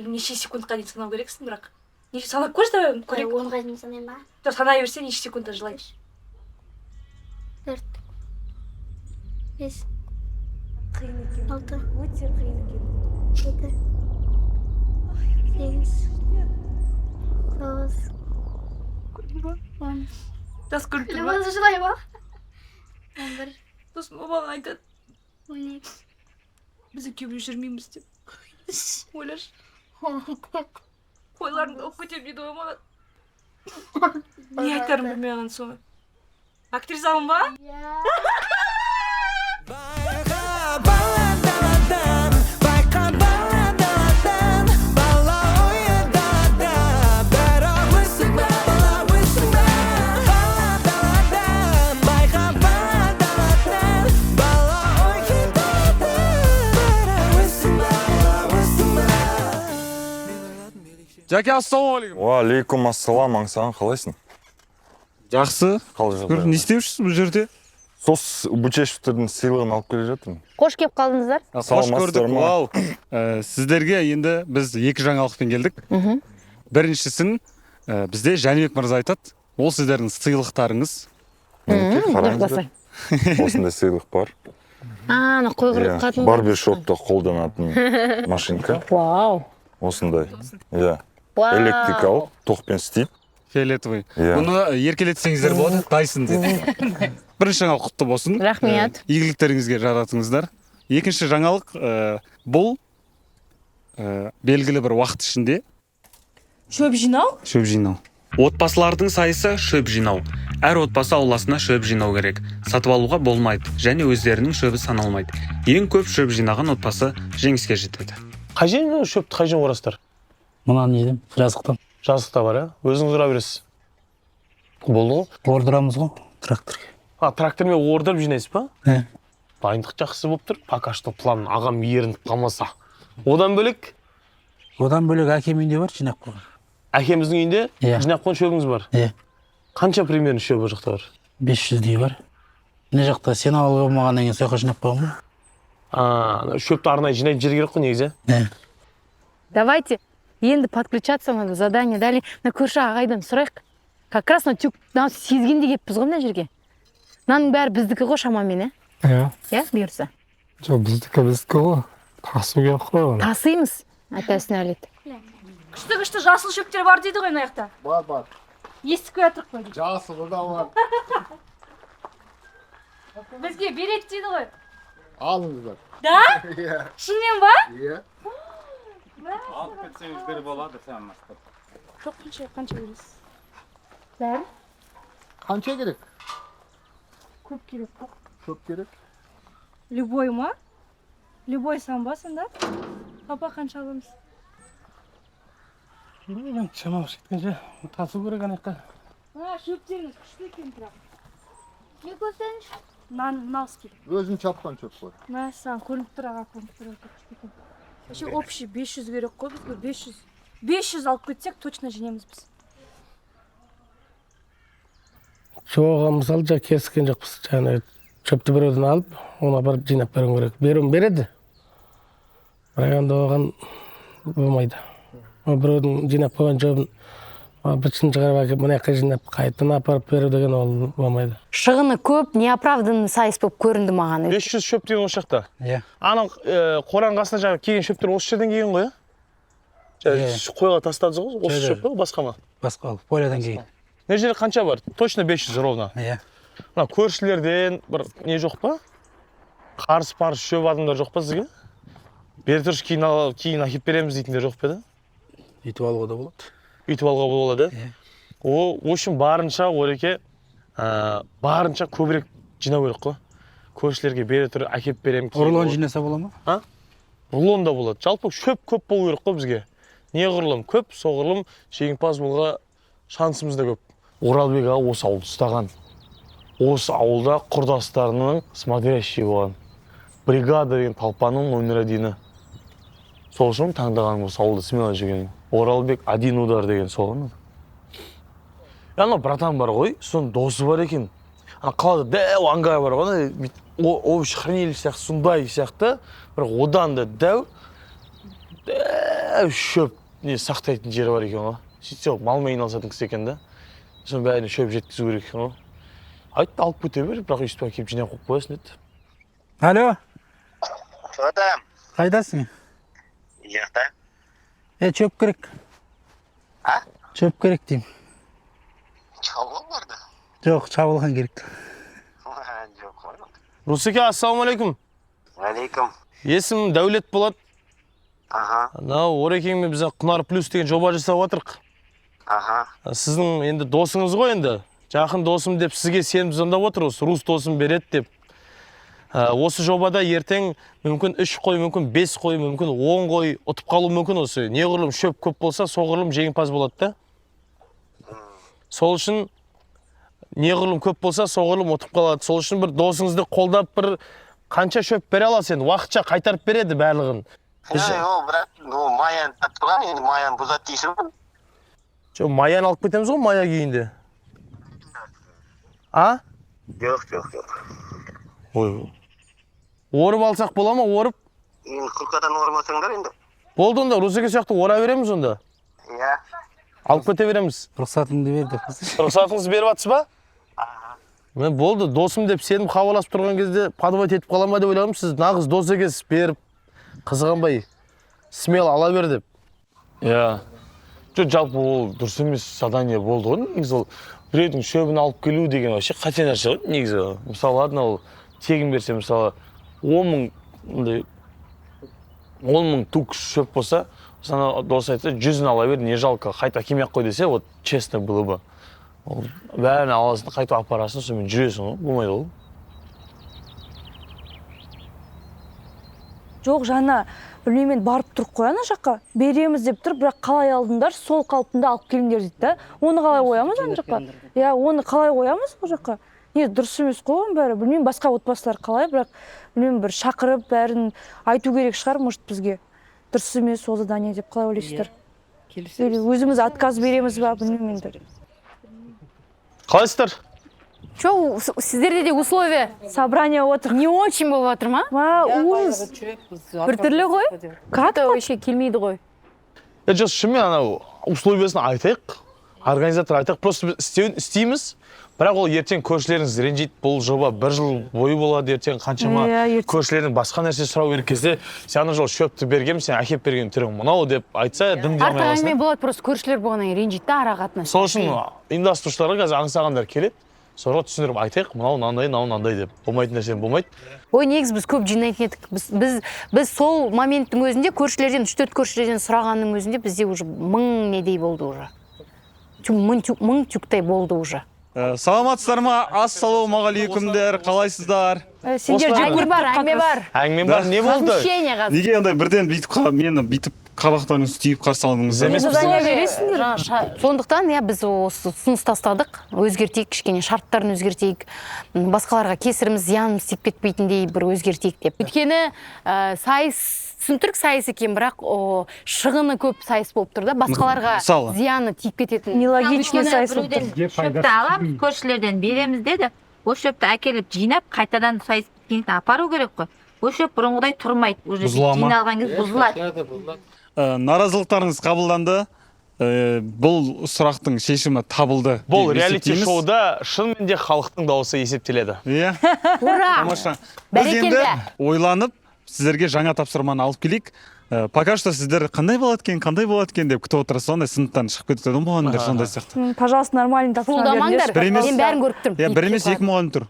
неше секундқа дейін санау керексің, бірақ. Неше санап көрші, давай көрейік. 10-ға дейін санаймын ба? Жоқ, санай берсе, неше секундта жылайды. 4, 5, Қиын екен. 6, Өте қиын екен. 7, 8, 9, 10. Жас көрініп тұр ма? Любой жылай ма? 11, Сосын ол маған айтады, 12, біз екеуміз жүрмейміз деп. Ойлашы. Қойларымды алып кетемін дейді ғой маған. Не айтарымды білмей қалған соны. Актрисамын ба? Байқа, бала даладан, байқа, бала даладан, бала ойы далада, бірақ өсің бе, бала, өсің бе? Бала даладан, байқа, бала даладан, бала ойы далада, бірақ өсің бе, бала, өсің бе? Жәке, ассалаумағалейкум. Уағалейкум ассалам, Аңсаған, қалайсың? Жақсы. Қалай Шүкір, жағдай? не істеп жүрсіз бұл жерде? Сол Бучешевтердің сыйлығын алып келе жатырмын. Қош келіп қалдыңыздар. Қош Саламатсыздар көрдік. ма? Вау. Сіздерге енді біз екі жаңалықпен келдік. Біріншісін бізде Жәнібек мырза айтады. Ол сіздердің сыйлықтарыңыз. Мінекей, қараңыздар. Жақсы. Осындай сыйлық бар. А, ана қой Иә, қырқатын. барбершопта қолданатын машинка. Вау. Осындай. Иә. Вау. Электрикалық, тоқпен істейді. Фиолетовый. Иә. Бұны еркелетсеңіздер болады, Дайсон деді. Бірінші жаңалық құтты болсын. Рахмет. Игіліктеріңізге жаратыңыздар. Екінші жаңалық, бұл белгілі бір уақыт ішінде Шөп жинау? шөп жинау. Отбасылардың сайысы шөп жинау. Әр отбасы ауласына шөп жинау керек. Сатып алуға болмайды және өздерінің шөбі саналмайды. Ең көп шөп жинаған отбасы жеңіске жетеді. Қай жерден шөпті, қай жерден орасыздар? Мына неден, жазықтан. Жазықта бар, иә? Өзіңіз ұра бересіз. Болды ғой. Ордырамыз ғой тракторге. А, трактормен ордырып жинайсыз ба? Иә. Дайындық жақсы болып тұр. Пока что план ағам ерініп қалмаса. Одан бөлек? Одан бөлек әкем үйінде бар жинап қойған. Әкеміздің үйінде Иә. жинап қойған шөбіңіз бар? Иә. Қанша примерно шөп ол жақта бар? 500-дей бар. Мына жақта сен алуға болмағаннан кейін сол жаққа жинап қойған ғой. А, шөпті арнайы жинайтын жер керек қой негізі. Иә. Давайте енді подключаться надо, задание дали. Мына көрші ағайдан сұрайық. Как раз мына тюк мынау сезгенде келіппіз ғой мына жерге. Мынаның бәрі біздікі ғой шамамен, ә? Иә. Иә, бұйырса. Жоқ, біздікі біздікі ғой. Тасу керек қой оны. Тасимыз. Атасына нәлет. Күшті күшті жасыл шөптер бар дейді ғой мына жақта. Бар, бар. Естіп келе жатырмық қой дейді. Жасылы да бар. Бізге береді дейді ғой. Алыңыздар. Да? Иә. Шынымен ба? Иә. Алып кетсеңіздер болады, саламатсыздар. Жоқ, қанша қанша бересіз? Бәрі? Қанша керек? Көп керек қой. Көп керек. Любой ма? Любой сан ба сонда? Папа, қанша аламыз? Білмеймін, шамам жеткенше тасу керек ана жаққа. А, шөптеріңіз күшті екен бірақ. Не көрсеңізші. Нан, мынау керек. Өзің шапқан шөп қой. Мәссаған, көрініп тұр аға, көрініп тұр, өте күшті екен. Вообще общий 500 керек қой бізге, 500. 500 алып кетсек, точно жеңеміз біз. Жоқ, мысалы, жаңа келіскен жоқпыз. Жаңа шөпті біреуден алып, оны апарып жинап беруім керек. Беруін береді. Бірақ енді оған болмайды. Ол біреудің жинап қойған шөбін бытышын шығарып әкеліп, мына жаққа жинап, қайтадан апарып беру деген ол болмайды. Шығыны көп, неоправданный сайыс болып көрінді маған. 500 шөп деген осы жақта. Иә. Анау қораның қасына жаңа келген шөптер осы жерден келген ғой, иә? Иә. Қойға тастадыңыз ғой, осы Жоқ, шөп пе, басқа ма? Басқа ол, полядан келген. Мына жерде қанша бар? Точно 500 ровно. Иә. Мына көршілерден бір не жоқ па? Қарыз парыз шөп адамдар жоқ па сізге? Бері тұршы, кейін кейін әкеліп береміз дейтіндер жоқ па еді? Үйтіп алуға да болады. Үйтіп алуға болады, иә? О, в общем, барынша Ореке, барынша көбірек жинау керек қой. Көршілерге бере тұр, әкеліп беремін. кейін Рулон болады. жинаса бола ма? А? Рулон да болады. Жалпы шөп көп болу керек қой бізге. Неғұрлым көп, соғұрлым жеңімпаз болуға шансымыз да көп. Оралбек аға осы ауылды ұстаған. Осы ауылда құрдастарының смотрящий болған. Бригада деген толпаның номер один і. Сол үшін таңдаған осы ауылда смело жүрген. Оралбек один удар деген сол ғой. Анау братан бар ғой, соның досы бар екен. Ана қалада дәу ангар бар ғой, ана бүйтіп овощехранилище сияқты, сондай сияқты, бірақ одан да дәу дәу шөп не сақтайтын жері бар екен ғой. Сөйтсе, ол малмен айналысатын кісі екен да. Соның бәріне шөп жеткізу керек екен ғой. Айтты, алып кете бер, бірақ өйстіп әкеліп жинап қойып қоясың деді. Алло. Что там? Қайдасың? Жақта. Е, шөп керек. А? Шөп керек деймін. Шабыл барды. Жоқ, шабылған керек. Жоқ қой. Русеке, ассалаумағалейкум. Алейкум. Есімім Дәулет болады. Аха. Мынау Орекеңмен біз Құнар Плюс деген жоба жасап жатырық. Аха. Сіздің енді досыңыз ғой енді. Жақын досым деп сізге сеніп звондап отыр, осы рус досым береді деп. Осы жобада ертең мүмкін 3 қой, мүмкін 5 қой, мүмкін 10 қой ұтып қалуы мүмкін осы. Неғұрлым шөп көп болса, соғұрлым жеңімпаз болады да. Сол үшін неғұрлым көп болса, соғұрлым ұтып қалады. Сол үшін бір досыңызды қолдап бір қанша шөп бере аласыз енді, уақытша қайтарып береді барлығын. Ол брат, ол маяны тапты ғой, енді маяны бұзады дейсің ғой. Жоқ, маяны алып кетеміз ғой, мая күйінде. А? Жоқ, жоқ, жоқ. Ой. Орып алсақ бола ма, орып? Енді қырқадан ормасаңдар енді. Болды онда, Русеке сияқты ора береміз онда. Иә. Алып кете береміз. Рұқсатыңды бер деп. Рұқсатыңызды беріп жатсыз ба? Мен болды, досым деп сеніп хабарласып тұрған кезде подавать етіп қала ма деп ойлағанмын, сіз нағыз дос екенсіз, беріп, қызғанбай, смело ала бер деп. Иә. Жоқ, жалпы ол дұрыс емес задание болды ғой, негізі ол біреудің шөбін алып келу деген вообще қате нәрсе ғой негізі. Мысалы, ладно, ол тегін берсе, мысалы, 10 мың, мындай, 10 мың тук шөп болса, ана дос айтса, 100-ін ала бер, не жалко, қайта келмей ақ қой десе, вот честно было бы. Ол бәрін аласың, қайтып апарасың, сонымен жүресің ғой, болмайды ол. Жоқ, жаңа, білмеймін, барып тұрып қой ана жаққа. Береміз деп тұр, бірақ қалай алдыңдар, сол қалпында алып келіңдер дейді да. Оны қалай қоямыз ана жаққа? Иә, оны қалай қоямыз ол жаққа? Не, дұрыс емес қой оның бәрі. Білмеймін, басқа отбасылар қалай, бірақ білмеймін, бір шақырып бәрін айту керек шығар, может, бізге. Дұрыс емес ол задание деп қалай ойлайсыздар? Или өзіміз отказ береміз ба, білмеймін енді. Қалайсыздар? Че, сіздерде де условия? Собрание отыр. Не очень болып жатыр ма? Ма, ужас. Біртүрлі ғой. Как так? Вообще келмейді ғой. Жоқ, шынымен анау условиясын айтайық, организатор айтайық, просто біз істеуін істейміз, бірақ ол ертең көршілеріңіз ренжиді, бұл жоба бір жыл бойы болады, ертең қаншама көршілердің басқа нәрсе сұрау керек кезде, сен ана жолы шөпті бергенмін, сен әкеліп берген түрің мынау деп айтса, дым дей алмай Артық қаласың. әңгіме болады, просто көршілер болғаннан кейін ренжиді да ара қатынас. Сол үшін ұйымдастырушыларға қазір аңсағандар келеді, соларға түсіндіріп айтайық, мынау мынандай, мынау мынандай деп. Болмайтын нәрсе болмайды. Ой, негізі біз көп жинайтын едік. Біз сол моменттің өзінде көршілерден, 3-4 көршілерден сұрағанның өзінде бізде уже 1000 недей болды уже. Мың тюктай болды уже. Саламатсыздар ма? Ассалаумағалейкумдер, қалайсыздар? Сендер жек көріп Әңгіме бар, әңгіме бар. Әңгіме бар, не болды? Возмущение қазір. Неге андай бірден бүйтіп мені бүйтіп қабақтарыңыз түйіп қарсы алдыңыз? Задание бересіңдер. Сондықтан иә, біз осы ұсыныс тастадық, өзгертейік, кішкене шарттарын өзгертейік, басқаларға кесіріміз, зиянымыз тиіп кетпейтіндей бір өзгертейік деп. Өйткені сайыс, түсініктірік сайыс екен, бірақ шығыны көп сайыс болып тұр да, басқаларға Мысалы? зияны тиіп кететін. Нелогичный сайыс болып тұр. Біреуден шөпті аламыз, көршілерден береміз деді. Ол шөпті әкеліп жинап, қайтадан сайыс біткеннен кейін апару керек қой. Ол шөп бұрынғыдай тұрмайды. Уже Бұзыла ма? жиналған кезде бұзылады. Наразылықтарыңыз қабылданды. Бұл сұрақтың шешімі табылды. Бұл деп реалити есептейміз. шоуда шынымен де халықтың дауысы есептеледі. Иә. Ура! Тамаша. Біз енді Бәрекелді. ойланып, сіздерге жаңа тапсырманы алып келейік. Пока что сіздер қандай болады екен, қандай болады екен деп күтіп отырасыз, сондай сыныптан шығып кетеді мұғалімдер сондай сияқты. Пожалуйста, нормальный тапсырма Шуылдамаңдар. беріңдерші. Бір емес. Мен бәрін көріп тұрмын. Иә, бір емес, екі мұғалім тұр.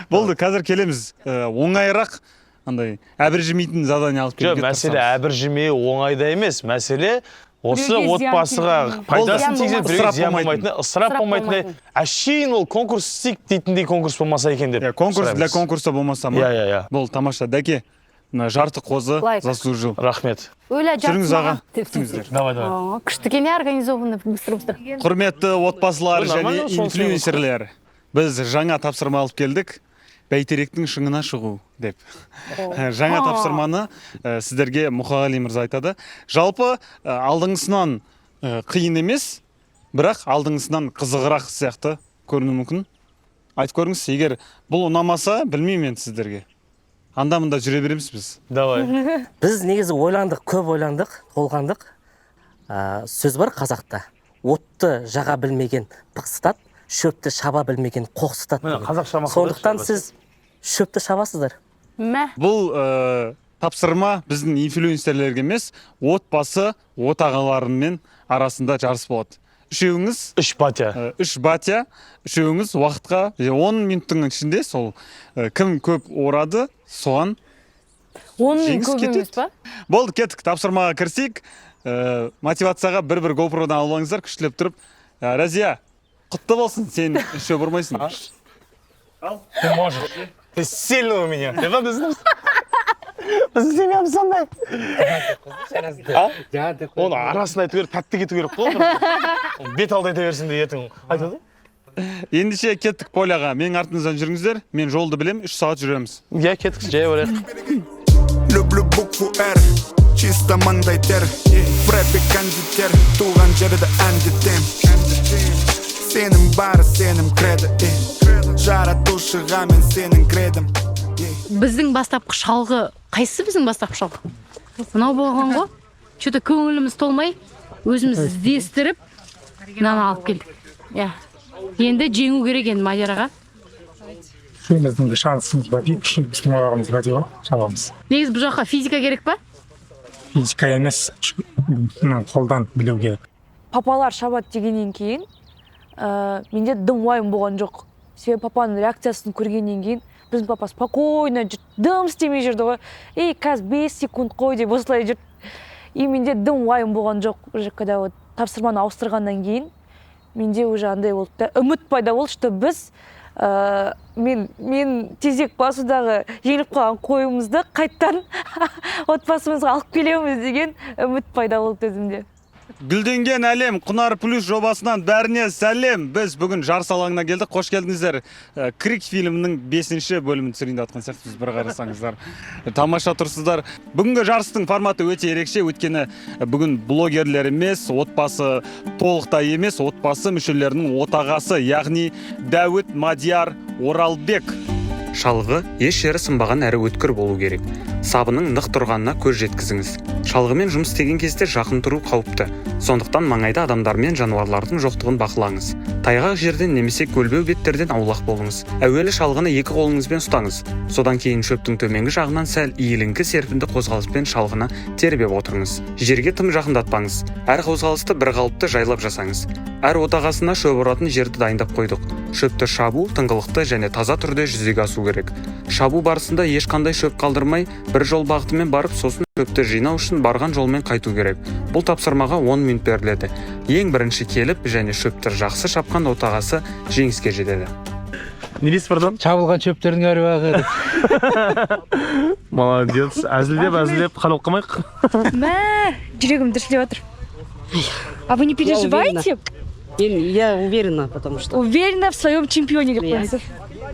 Болды, қазір келеміз. Оңайырақ андай әбіржімейтін задание алып Жоқ, келуге мәселе тырысамыз. әбіржімеу оңайда емес, мәселе осы Біреуге зиян отбасыға келтірмеу. пайдасын Болды. тигізеді, біреуге Ысырап зиян болмайтын. болмайтыны, ысырап Ысырап болмайтыны, болмайтын. әшейін ол конкурс істейік дейтіндей конкурс болмаса екен деп. Иә, конкурс для сұраймыз. конкурса болмаса ма? Иә, иә, иә. Болды, тамаша. Дәке, Мына жарты қозы Лайк. заслужил. Рахмет. Өлә, Жүріңіз, жартысы аға, маған деп. күтіңіздер. Давай, давай. О, күшті екен, иә, организованно, быстро быстро. Құрметті отбасылар Ой, нормально, және соны инфлюенсерлер, біз жаңа тапсырма алып келдік. Бәйтеректің шыңына шығу деп. Жаңа тапсырманы сіздерге Мұқағали мырза айтады. Жалпы алдыңғысынан қиын емес, бірақ алдыңғысынан қызығырақ сияқты көрінуі мүмкін. Айтып көріңіз, егер бұл ұнамаса, білмеймін енді сіздерге. Анда мында жүре береміз біз. Давай. Біз негізі ойландық, көп ойландық, толғандық. Сөз бар қазақта. Отты жаға білмеген пықсытады, шөпті шаба білмеген қоқсытады Міне, деген. қазақша мақал Сондықтан айтшы, сіз шөпті шабасыздар. Мә. Бұл тапсырма біздің инфлюенсерлерге емес, отбасы отағаларымен арасында жарыс болады. Үшеуіңіз, үш батя. Үш батя, үшеуіңіз уақытқа 10 минуттың ішінде сол кім көп орады, соған 10 минут жеңіс көп емес кетеді. па? Болды, кеттік, тапсырмаға кірісейік. Мотивацияға бір-бір GoPro-дан алып алыңыздар, күштілеп тұрып. Разия, құтты болсын, сен шөп ұрмайсың. Ал. Ты можешь. Ты сильный у меня. Ты біздің семьямыз сондай. А? Оны арасын айту керек, тәтті кету керек қой. Бет алды айта берсін де ертең айтады. Ендеше кеттік поляға. Менің артыңыздан жүріңіздер. Мен жолды білем, 3 сағат жүреміз. Иә, кеттік, жай барайық. Люблю букву Р, чисто маңдай тер. В рэпе кондитер, туған жерді әндетем. Сенім бар, сенім кредо. Жаратушыға мен сенің кредім. Біздің бастапқы шалғы, қайсысы біздің бастапқы шалғы? Мынау болған ғой. Чё-то көңіліміз толмай, өзіміз іздестіріп, мынаны алып келдік. Иә. Енді жеңу керек енді Мадияр аға. Үшеуміздің де шансымыз бар дейді, үшеуміздің аяғымыз бар дейді ғой, шабамыз. Негізі бұл жаққа физика керек па? Физика емес, қолдан білу керек. Папалар шабады дегеннен кейін, менде дым уайым болған жоқ. Себебі папаның реакциясын көргеннен кейін біздің папа спокойно жүрді, дым істемей жүрді ғой. Ей, қазір 5 секунд қой деп осылай жүрді. И менде дым уайым болған жоқ. Уже когда вот тапсырманы ауыстырғаннан кейін менде уже андай болды да, үміт пайда болды, что біз мен тезек басудағы жеңіліп қалған қойымызды қайттан отбасымызға алып келеміз деген үміт пайда болды өзімде. Гүлденген әлем Құнар Плюс жобасынан бәріне сәлем. Біз бүгін жарыс алаңына келдік. Қош келдіңіздер. Крик фильмінің 5-ші бөлімін түсірейін деп жатқан сияқтымыз, бір қарасаңыздар. Тамаша тұрсыздар. Бүгінгі жарыстың форматы өте ерекше, өйткені бүгін блогерлер емес, отбасы толықтай емес, отбасы мүшелерінің отағасы, яғни Дәуіт Мадияр Оралбек. Шалғы еш жері сынбаған әрі өткір болу керек. Сабының нық тұрғанына көз жеткізіңіз. Шалғымен жұмыс істеген кезде жақын тұру қауіпті. Сондықтан маңайда адамдар мен жануарлардың жоқтығын бақылаңыз. Тайғақ жерден немесе көлбеу беттерден аулақ болыңыз. Әуелі шалғыны екі қолыңызбен ұстаңыз. Содан кейін шөптің төменгі жағынан сәл иіліңкі серпінді қозғалыспен шалғыны тербеп отырыңыз. Жерге тым жақындатпаңыз. Әр қозғалысты бір қалыпты жайлап жасаңыз. Әр отағасына шөп ұратын жерді дайындап қойдық. Шөпті шабу тыңғылықты және таза түрде жүзеге асу керек. Шабу барысында ешқандай шөп қалдырмай, бір жол бағытымен барып, сосын шөпті жинау үшін барған жолмен қайту керек. Бұл тапсырмаға 10 минут беріледі. Ең бірінші келіп және шөпті жақсы шапқан отағасы жеңіске жетеді. Не дейсіз, пардон? Шабылған шөптердің әруағы. Молодец. Әзілдеп, әзілдеп, қарап қалмайық. Мә, жүрегім дүрсілдеп жатыр. А вы не переживаете? Я уверена, потому что... Уверена в своем чемпионе, деп қойыңыз.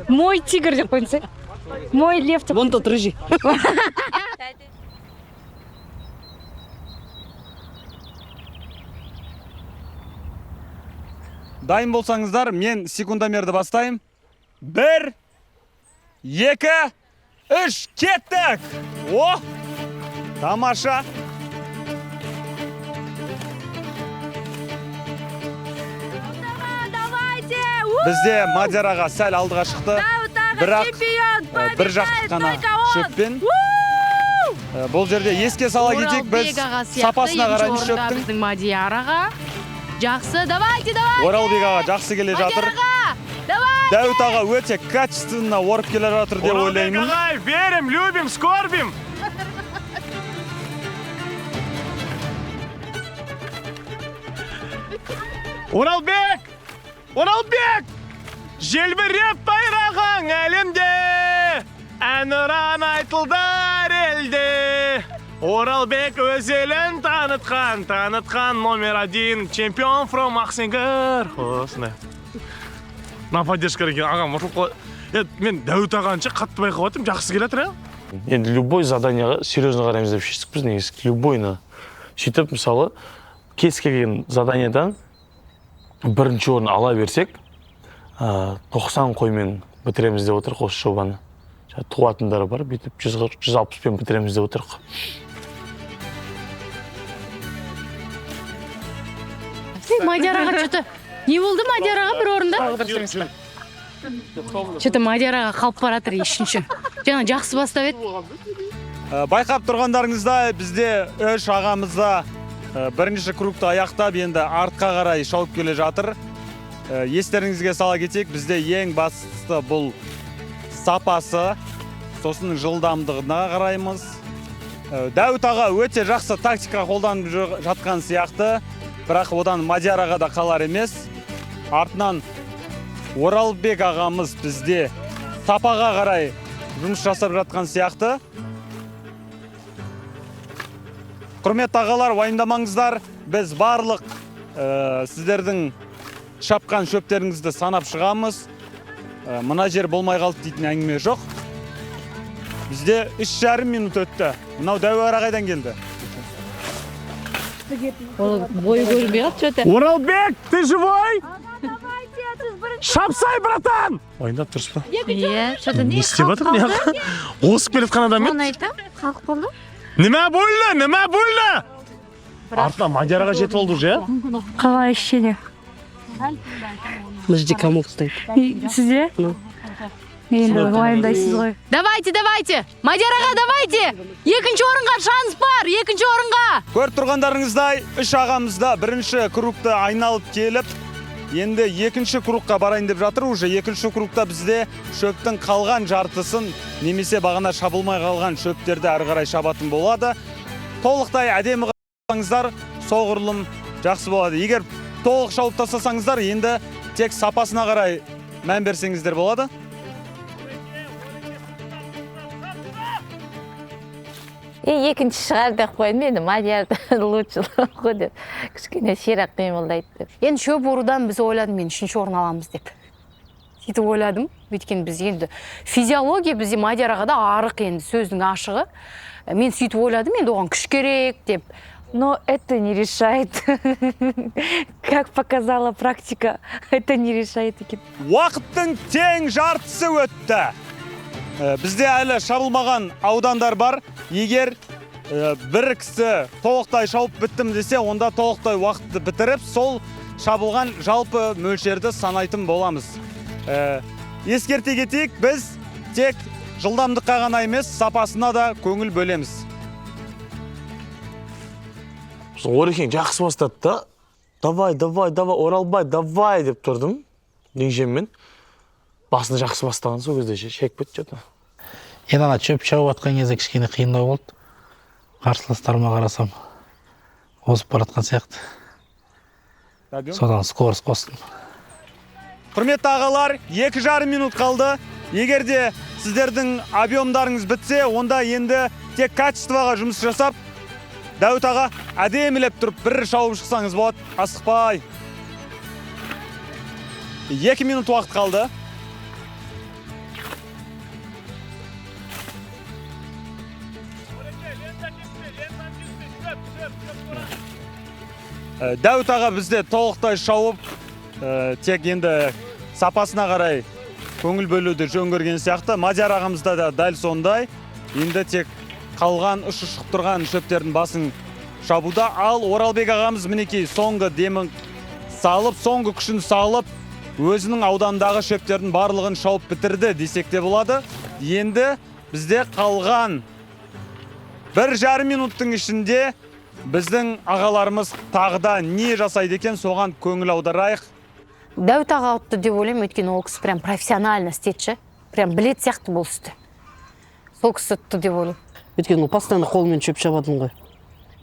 Мой тигр, деп қойыңыз. Мой лев деп. Вон тот рыжий. Дайын болсаңыздар, мен секундомерді бастайым. 1, 2, 3, кеттік! О! Тамаша! Бізде Мадияр аға сәл алдыға шықты. Бірақ бір жақтық қана шөппен. Бұл жерде еске сала кетейік, біз сапасына қараймыз шөптің. Біздің Мадияр аға. Жақсы, давайте, давайте. Оралбек аға жақсы келе жатыр. Давайте. Дәуіт аға өте качественно орып келе жатыр деп ойлаймын. Оралбек ағай, верим, любим, скорбим. Оралбек! Оралбек! Желбіреп байрағың әлемде, әнұран айтылды әр елде. Елде Оралбек өз елін танытқан, танытқан номер один, чемпион from Ақсеңгір. Осындай. Мына поддержка екен, ағам ұтылып қой. Мен Дәуіт ағаны ше қатты байқап отырмын, жақсы келе жатыр, иә? Енді любой заданияға серьезно қараймыз деп шештік біз негізі, любойына. Сөйтіп, мысалы, кез келген заданиядан бірінші орын ала берсек, 90 қоймен бітіреміз деп отырық осы жобаны. Туатындары бар, бүйтіп 140-160-пен бітіреміз деп отырық. Мадияр аға что-то не болды, Мадияр аға бір орында? Что-то Мадияр аға қалып баратыр үшінші. Жаңа жақсы бастап еді. Байқап тұрғандарыңыздай, бізде үш ағамыз да бірінші кругты аяқтап, енді артқа қарай шауып келе жатыр. Естеріңізге сала кетейік, бізде ең бастысы бұл сапасы, сосын жылдамдығына қараймыз. Дәуіт аға өте жақсы тактика қолданып жатқан сияқты, бірақ одан Мадияр аға да қалар емес. Артынан Оралбек ағамыз бізде сапаға қарай жұмыс жасап жатқан сияқты. Құрметті ағалар, уайымдамаңыздар, біз барлық сіздердің шапқан шөптеріңізді санап шығамыз. Мына жер болмай қалды дейтін әңгіме жоқ. Бізде 3,5 минут өтті. Мынау Дәуір ағайдан келді. Ол бойы көрінбей қалды что-то. Оралбек, ты живой? Шапсай, братан! Ойындап тұрсыз ба? Иә, что-то Не істеп жатыр? Осып келе жатқан адам Оны айтам, қалып қалды. Неме болды? Неме болды? Артынан Мадияр аға жетіп алды уже, иә? Қалай ощущение? Мына жерде комок ұстайды. Сізде? Енді уайымдайсыз ғой. Давайте, давайте! Мадияр аға, давайте! Екінші орынға шанс бар, екінші орынға! Көріп тұрғандарыңыздай, үш ағамыз да бірінші кругты айналып келіп, енді екінші кругқа барайын деп жатыр. Уже екінші кругта бізде шөптің қалған жартысын немесе бағана шабылмай қалған шөптерді әрі қарай шабатын болады. Толықтай әдемі қылсаңыздар, соғұрлым жақсы болады. Егер толық шауып тастасаңыздар, енді тек сапасына қарай мән берсеңіздер болады. Екінші шығар деп қойдым енді, Мадияр лучше ғой деп. Кішкене ширақ қимылдайды деп. Енді шөп орудан біз ойладым, мен үшінші орын аламыз деп. Сөйтіп ойладым, өйткені біз енді физиология бізде Мадияр ағада арық енді, сөздің ашығы. Мен сөйтіп ойладым, енді оған күш керек деп. Но это не решает. Как показала практика, это не решает. Уақыттың тең жартысы өтті. Бізде әлі шабылмаған аудандар бар. Егер бір кісі толықтай шауып біттім десе, онда толықтай уақытты бітіріп, сол шабылған жалпы мөлшерді санайтын боламыз. Ескерте кетейік, біз тек жылдамдыққа ғана емес, сапасына да көңіл бөлеміз. Орекең жақсы бастады да, давай, давай, давай, Оралбай, давай деп тұрдым. Деңжеммен. Басында жақсы бастаған сол кезде шекіп кетті что-то. Енді ана шөп шауып атқан кезде кішкене қиындау болды. Қарсыластарыма қарасам, озып баратқан сияқты. Содан скорость қостым. Құрметті ағалар, 2,5 минут қалды. Егер де сіздердің объемдарыңыз бітсе, онда енді тек качествоға жұмыс жасап, Дәуіт аға әдемілеп тұрып бір шауып шықсаңыз болады, асықпай. 2 минут уақыт қалды. Дәуіт аға бізде толықтай шауып, тек енді сапасына қарай көңіл бөлуді жөн көрген сияқты. Мадияр ағамызда да дәл сондай. Енді тек қалған ұшы шығып тұрған шөптердің басын шабуда. Ал Оралбек ағамыз мінекей соңғы демін салып, соңғы күшін салып, өзінің аудандағы шөптердің барлығын шауып бітірді десек те болады. Енді бізде қалған 1,5 минуттың ішінде біздің ағаларымыз тағы да не жасайды екен, соған көңіл аударайық. Дәуіт аға ұтты деп ойлаймын, өйткені ол кісі прям профессионально істетші, прям білет сияқты бұл істі. Сол кісі ұтты деп ойлаймын. Өйткені ол постоянно қолмен шөп шабатын ғой.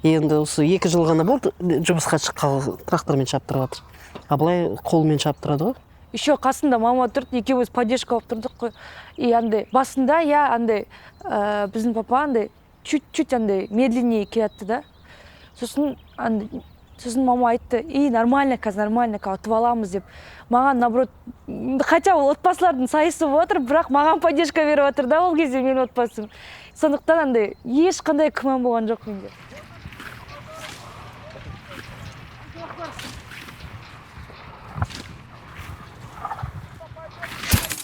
Енді осы 2 жыл ғана болды, жұмысқа шыққалы трактормен шаптырып жатыр. А былай қолмен шаптырады ғой. Еще қасында мама тұрды, екеуміз поддержка алып тұрдық қой. И андай басында я андай біздің папа андай Чуть-чуть андай медленнее келатты да. Сосын андай, сосын мама айтты: «И нормально қазір, нормально, ұтып аламыз», — деп. Маған наоборот, хотя ол отбасылардың сайысы болып жатыр, бірақ маған поддержка беріп жатыр да ол кезде менің отбасым. Сондықтан андай ешқандай күмән болған жоқ менде.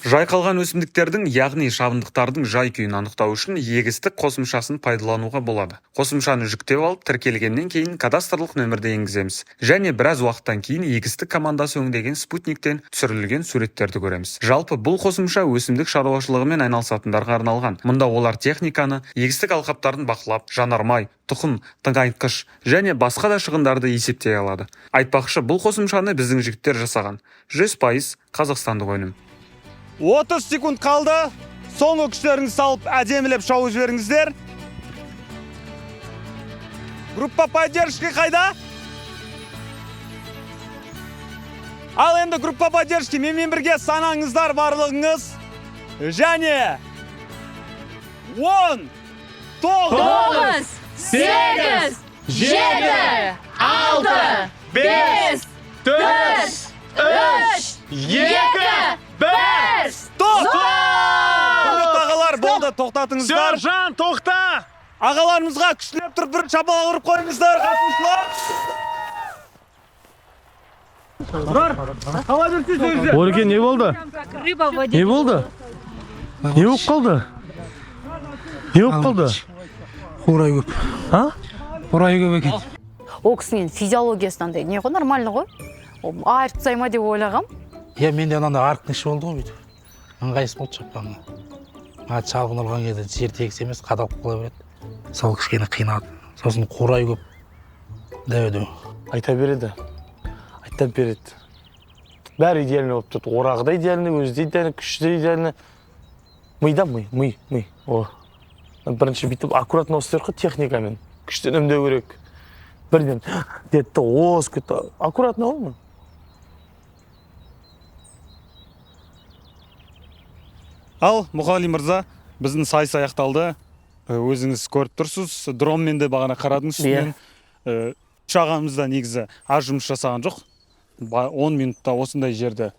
Жайқалған өсімдіктердің, яғни шабындықтардың жай күйін анықтау үшін егістік қосымшасын пайдалануға болады. Қосымшаны жүктеп алып, тіркелгеннен кейін кадастрлық нөмірді енгіземіз. Және біраз уақыттан кейін егістік командасы өңдеген спутниктен түсірілген суреттерді көреміз. Жалпы, бұл қосымша өсімдік шаруашылығымен айналысатындарға арналған. Мұнда олар техниканы, егістік алқаптарын бақылап, жанармай, тұқым, тыңайтқыш және басқа да шығындарды есептей алады. Айтпақшы, бұл қосымшаны біздің жігіттер жасаған. 100% қазақстандық өнім. 30 секунд қалды. Соңғы күштеріңізді салып, әдемілеп шауып жіберіңіздер. Группа поддержки қайда? Ал енді, группа поддержки, менімен бірге санаңыздар барлығыңыз. Және 10, 9, 9, 8, 7, 6, 5, 4, 3, 2, 1. Стоп! Құрметті ағалар, болды, тоқтатыңыздар. Сержан, тоқта! Ағаларымызға күштілеп тұрып бір шапалақ ұрып қойыңыздар, қатысушылар. Тұрар, қала берсей. Ореке, не болды? Рыба в воде. Не болды? Не болып қалды? Не болып қалды? Қурай көп. А? Қурай көп екен. Ол кісінің физиологиясы андай не ғой, нормально ғой. Ол айырып тастай ма деп ойлағам. Иә, менде анандай арықтың іші болды ғой бүйтіп. Ыңғайсыз болды шапқанға. Маған шалғын ұрған кезде жер тегіс емес, қадалып қала береді. Сол кішкене қиналды. Сосын қурай көп. Дәу-дәу. Айта береді. Айта береді. Бәрі идеальный болып тұрды. Орағы да идеальный, өзі де идеальный, күші де идеальный. Ми да, ми, ми, ми. О. Бірінші бүйтіп аккуратно істеу керек қой техникамен. Күшті үнемдеу керек. Бірден деді де озып кетті. Аккуратно ғой. Ал, Мұқағали мырза, біздің сайыс аяқталды. Өзіңіз көріп тұрсыз, дронмен де бағана қарадыңыз үстінен. Үш ағамыз да негізі аз жұмыс жасаған жоқ. 10 минутта осындай жерді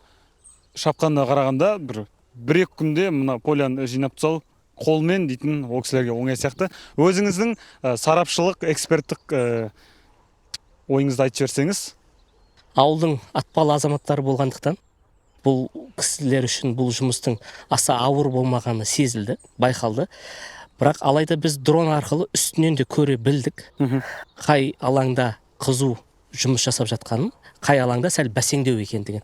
шапқанына қарағанда бір екі күнде мына поляны жинап тастау қолмен дейтін ол кісілерге оңай сияқты. Өзіңіздің сарапшылық, эксперттік ойыңызды айтып жіберсеңіз. Ауылдың атпал азаматтары болғандықтан бұл кісілер үшін бұл жұмыстың аса ауыр болмағаны сезілді, байқалды. Бірақ алайда біз дрон арқылы үстінен де көре білдік. Қай алаңда қызу жұмыс жасап жатқанын, қай алаңда сәл бәсеңдеу екендігін.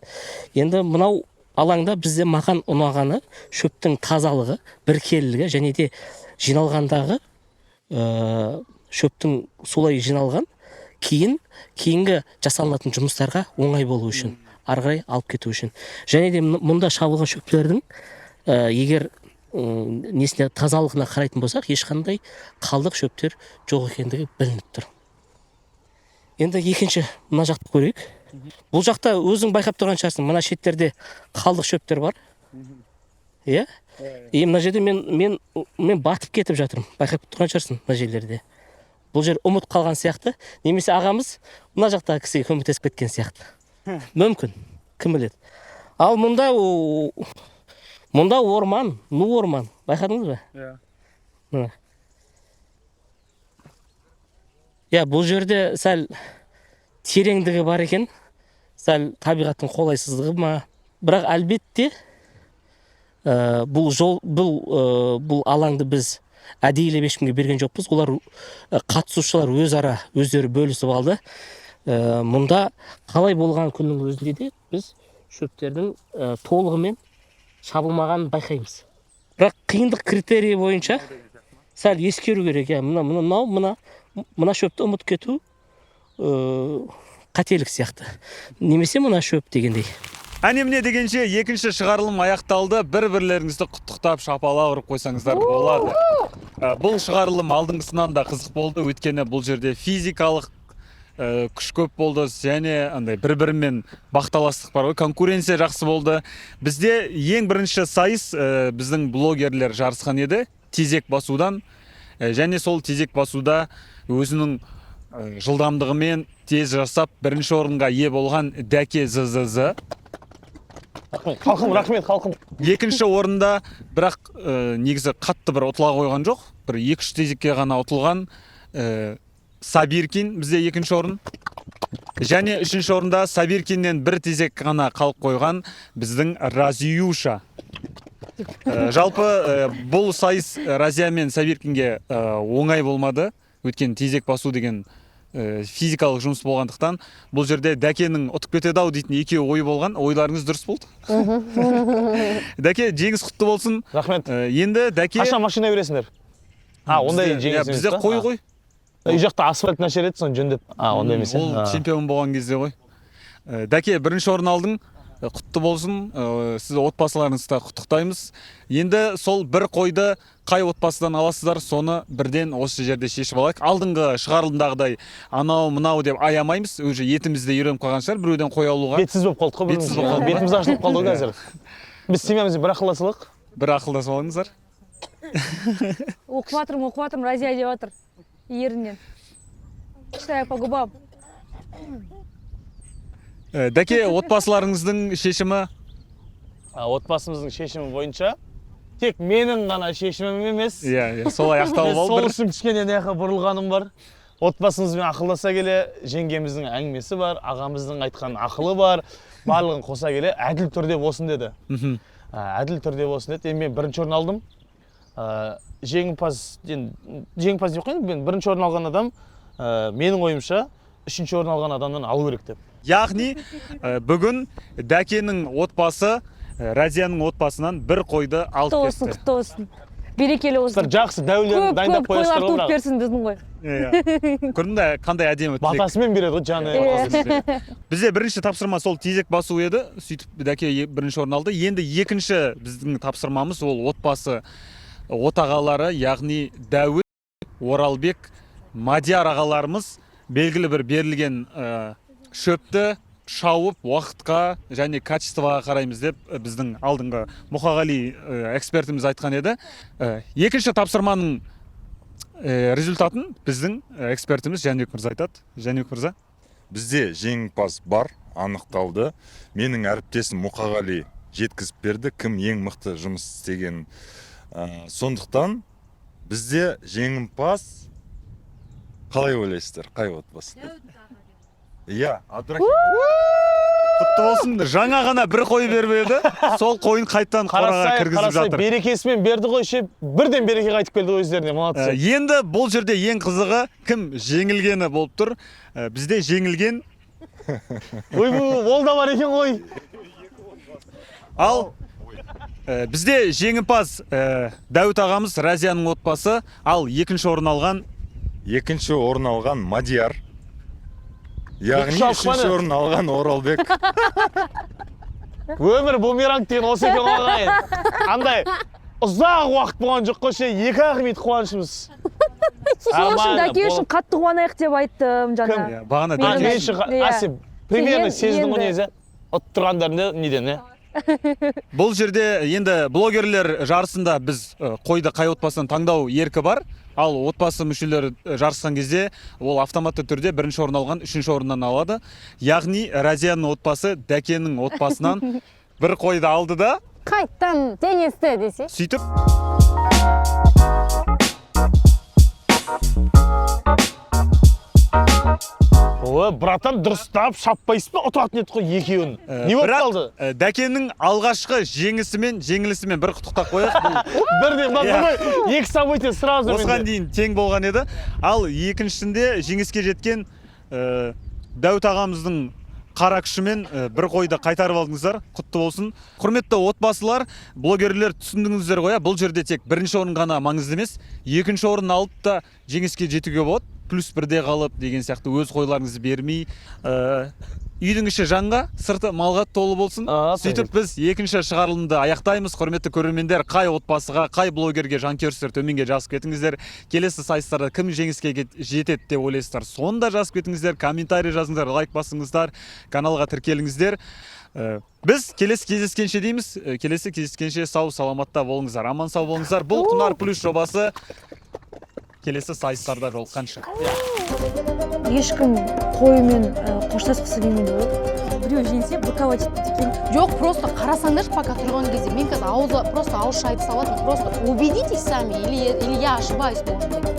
Енді мынау алаңда бізде маған ұнағаны шөптің тазалығы, біркелілігі және де жиналғандағы шөптің солай жиналған кейінгі жасалынатын жұмыстарға оңай болу үшін, ары қарай алып кету үшін. Және де мұнда шабылған шөптердің егер несіне тазалығына қарайтын болсақ, ешқандай қалдық шөптер жоқ екендігі білініп тұр. Енді екінші мына жақты көрейік. Бұл жақта өзің байқап тұрған шығарсың, мына шеттерде қалдық шөптер бар. Иә? И мына жерде мен батып кетіп жатырмын. Байқап тұрған шығарсың мына жерлерде. Бұл жер ұмыт қалған сияқты, немесе ағамыз мына жақтағы кісіге көмектесіп кеткен сияқты. Мүмкін, кім біледі. Ал мұнда орман, ну орман. Байқадыңыз ба? Иә. Мына. Иә, бұл жерде сәл тереңдігі бар екен, сәл табиғаттың қолайсыздығы ма. Бірақ әлбетте, бұл жол, бұл алаңды біз әдейілеп ешкімге берген жоқпыз. Олар қатысушылар өзара өздері бөлісіп алды. Мұнда қалай болған күннің өзінде де біз шөптердің толығымен шабылмағанын байқаймыз. Бірақ қиындық критерийі бойынша сәл ескеру керек. Иә, мына шөпті ұмытып кету қателік сияқты. Немесе мына шөп дегендей. Әне міне дегенше екінші шығарылым аяқталды. Бір-бірлеріңізді құттықтап шапалақ ұрып қойсаңыздар болады. Бұл шығарылым алдыңғысынан да қызық болды. Өйткені бұл жерде физикалық күш көп болды және андай бір-бірімен бақталастық бар ғой, конкуренция жақсы болды. Бізде ең бірінші сайыс біздің блогерлер жарысқан еді, тезек басудан. Және сол тезек басуда өзінің жылдамдығымен тез жасап бірінші орынға ие болған Дәке ЗЗЗ. Халқым, рахмет, халқым. Екінші орында, бірақ негізі қатты бір ұтыла қойған жоқ, бір 2-3 тезекке ғана ұтылған Сабиркин бізде екінші орын. Және үшінші орында Сабиркиннен бір тезек ғана қалып қойған біздің Разиюша. Жалпы бұл сайыс Разия мен Сабиркинге оңай болмады, өйткені тезек басу деген физикалық жұмыс болғандықтан, бұл жерде Дәкенің ұтып кетеді ау дейтін екеуі ой болған. Ойларыңыз дұрыс болды. Дәке, жеңіс құтты болсын. Рахмет. Енді Дәке, қашан машина бересіңдер? А, ондай жеңіс емес. Бізде қой ғой. Үй жақта асфальт нашар еді, соны жөндеп. А, ондай емес. Ол чемпион болған кезде ғой. Дәке, бірінші орын алдың. Құтты болсын. Сіз отбасыларыңызды құттықтаймыз. Енді сол бір қойды қай отбасыдан аласыздар, соны бірден осы жерде шешіп алайық. Алдыңғы шығарылымдағыдай анау мынау деп аямаймыз. Уже етімізде үйреніп қалған шығар біреуден қой алуға. Бетсіз болып қалдық қой. Бетсіз болып қалдық. Бетіміз ашылып қалды ғой қазір. Біз семьямызбен бір ақылдаса алайық. Бір ақылдасып алыңыздар. Оқып жатырмын, оқып жатырмын, Разия деп жатыр. Ерінен. Читаю по губам. Дәке, отбасыларыңыздың шешімі? Отбасымыздың шешімі бойынша тек менің ғана шешімім емес. Иә, солай ақталып алды. Сол үшін кішкене мына бұрылғаным бар. Отбасымызбен ақылдаса келе, жеңгеміздің әңгімесі бар, ағамыздың айтқан ақылы бар, барлығын қоса келе әділ түрде болсын деді. Әділ түрде болсын деді. Енді мен бірінші орын алдым. Жеңімпаз, жеңімпаз деп қояйын, мен бірінші орын алған адам, менің ойымша, үшінші орын алған адамнан алу керек деп. Яғни бүгін Дәкенің отбасы Разияның отбасынан бір қойды алып кетті. Құтты болсын, берекелі болсын. Жақсы дәулерін дайындап қоясыздар ғой. Көп қойлар туып берсін біздің ғой. Көрдің бе, қандай әдемі тілек. Батасымен береді ғой жаны. Бізде бірінші тапсырма сол тезек басу еді. Сөйтіп Дәке бірінші орын алды. Енді екінші біздің тапсырмамыз ол отбасы отағалары, яғни Дәуіт, Оралбек, Мадияр ағаларымыз белгілі бір берілген шөпті шауып, уақытқа және качествоға қараймыз деп біздің алдыңғы Мұқағали экспертіміз айтқан еді. Екінші тапсырманың результатын біздің экспертіміз Жәнібек мырза айтады. Жәнібек мырза. Бізде жеңімпаз бар, анықталды. Менің әріптесім Мұқағали жеткізіп берді, кім ең мықты жұмыс істеген. Сондықтан бізде жеңімпаз, қалай ойлайсыздар, қай отбасы? Иә, Абдрахим. Құтты болсын, жаңа ғана бір қой беріп еді, сол қойын қайтадан қораға кіргізіп жатыр. Берекесімен берді ғой, ше, бірден береке қайтып келді ғой өздеріне, молодцы. Енді бұл жерде ең қызығы кім жеңілгені болып тұр. Бізде жеңілген. Ой, ол да бар екен ғой. Ал бізде жеңімпаз Дәуіт ағамыз, Разияның отбасы, ал екінші орын алған. Екінші орын алған Мадияр. Яғни үшінші орын алған Оралбек. Өмір бумеранг деген осы екен ғой ағайын. Андай ұзақ уақыт болған жоқ қой, ше, екі ақ минут қуанышымыз. Сол үшін Дәке үшін қатты қуанайық деп айттым жаңа. Кім? Бағана Дәке үшін, а сен примерно сездің ғой негізі? Ұтып тұрғандарында неден, не? Бұл жерде енді блогерлер жарысында біз қойды қай отбасынан таңдау еркі бар, ал отбасы мүшелері жарысқан кезде ол автоматты түрде бірінші орын алған үшінші орыннан алады. Яғни Разияның отбасы Дәкенің отбасынан бір қойды алды да қайттан теңесті десе. Сөйтіп Ой, братан, дұрыстап шаппайсыз ба, ұтатын еді ғой екеуін. Не болып қалды? Дәкенің алғашқы жеңісімен, жеңілісімен бір құттықтап қояйық. Бірден, бір екі событие сразу. Осыған дейін тең болған еді. Ал екіншісінде жеңіске жеткен Дәуіт ағамыздың қара күшімен бір қойды қайтарып алдыңыздар. Құтты болсын. Құрметті отбасылар, блогерлер, түсіндіңіздер ғой, бұл жерде тек бірінші орын ғана маңызды емес, екінші орын алып та жеңіске жетуге болады. Плюс бірде қалып деген сияқты өз қойларыңызды бермей, үйдің іші жанға, сырты малға толы болсын. Сөйтіп біз екінші шығарылымды аяқтаймыз. Құрметті көрермендер, қай отбасыға, қай блогерге жанкүйерсіздер, төменге жазып кетіңіздер. Келесі сайыстарда кім жеңіске жетеді деп ойлайсыздар, соны да жазып кетіңіздер, комментарий жазыңыздар, лайк басыңыздар, каналға тіркеліңіздер. Біз келесі кездескенше дейміз. Келесі кездескенше сау саламатта болыңыздар, аман сау болыңыздар. Бұл Құнар Плюс жобасы. Келесі сайыстарда жолыққанша. Ешкім қоймен қоштасқысы келмейді ғой. Біреу жеңсе, быковать етпейді екен. Жоқ, просто қарасаңдаршы, пока тұрған кезде мен қазір ауызы просто ауызша айтып салатынмын. Просто убедитесь сами, или я ошибаюсь, может быть.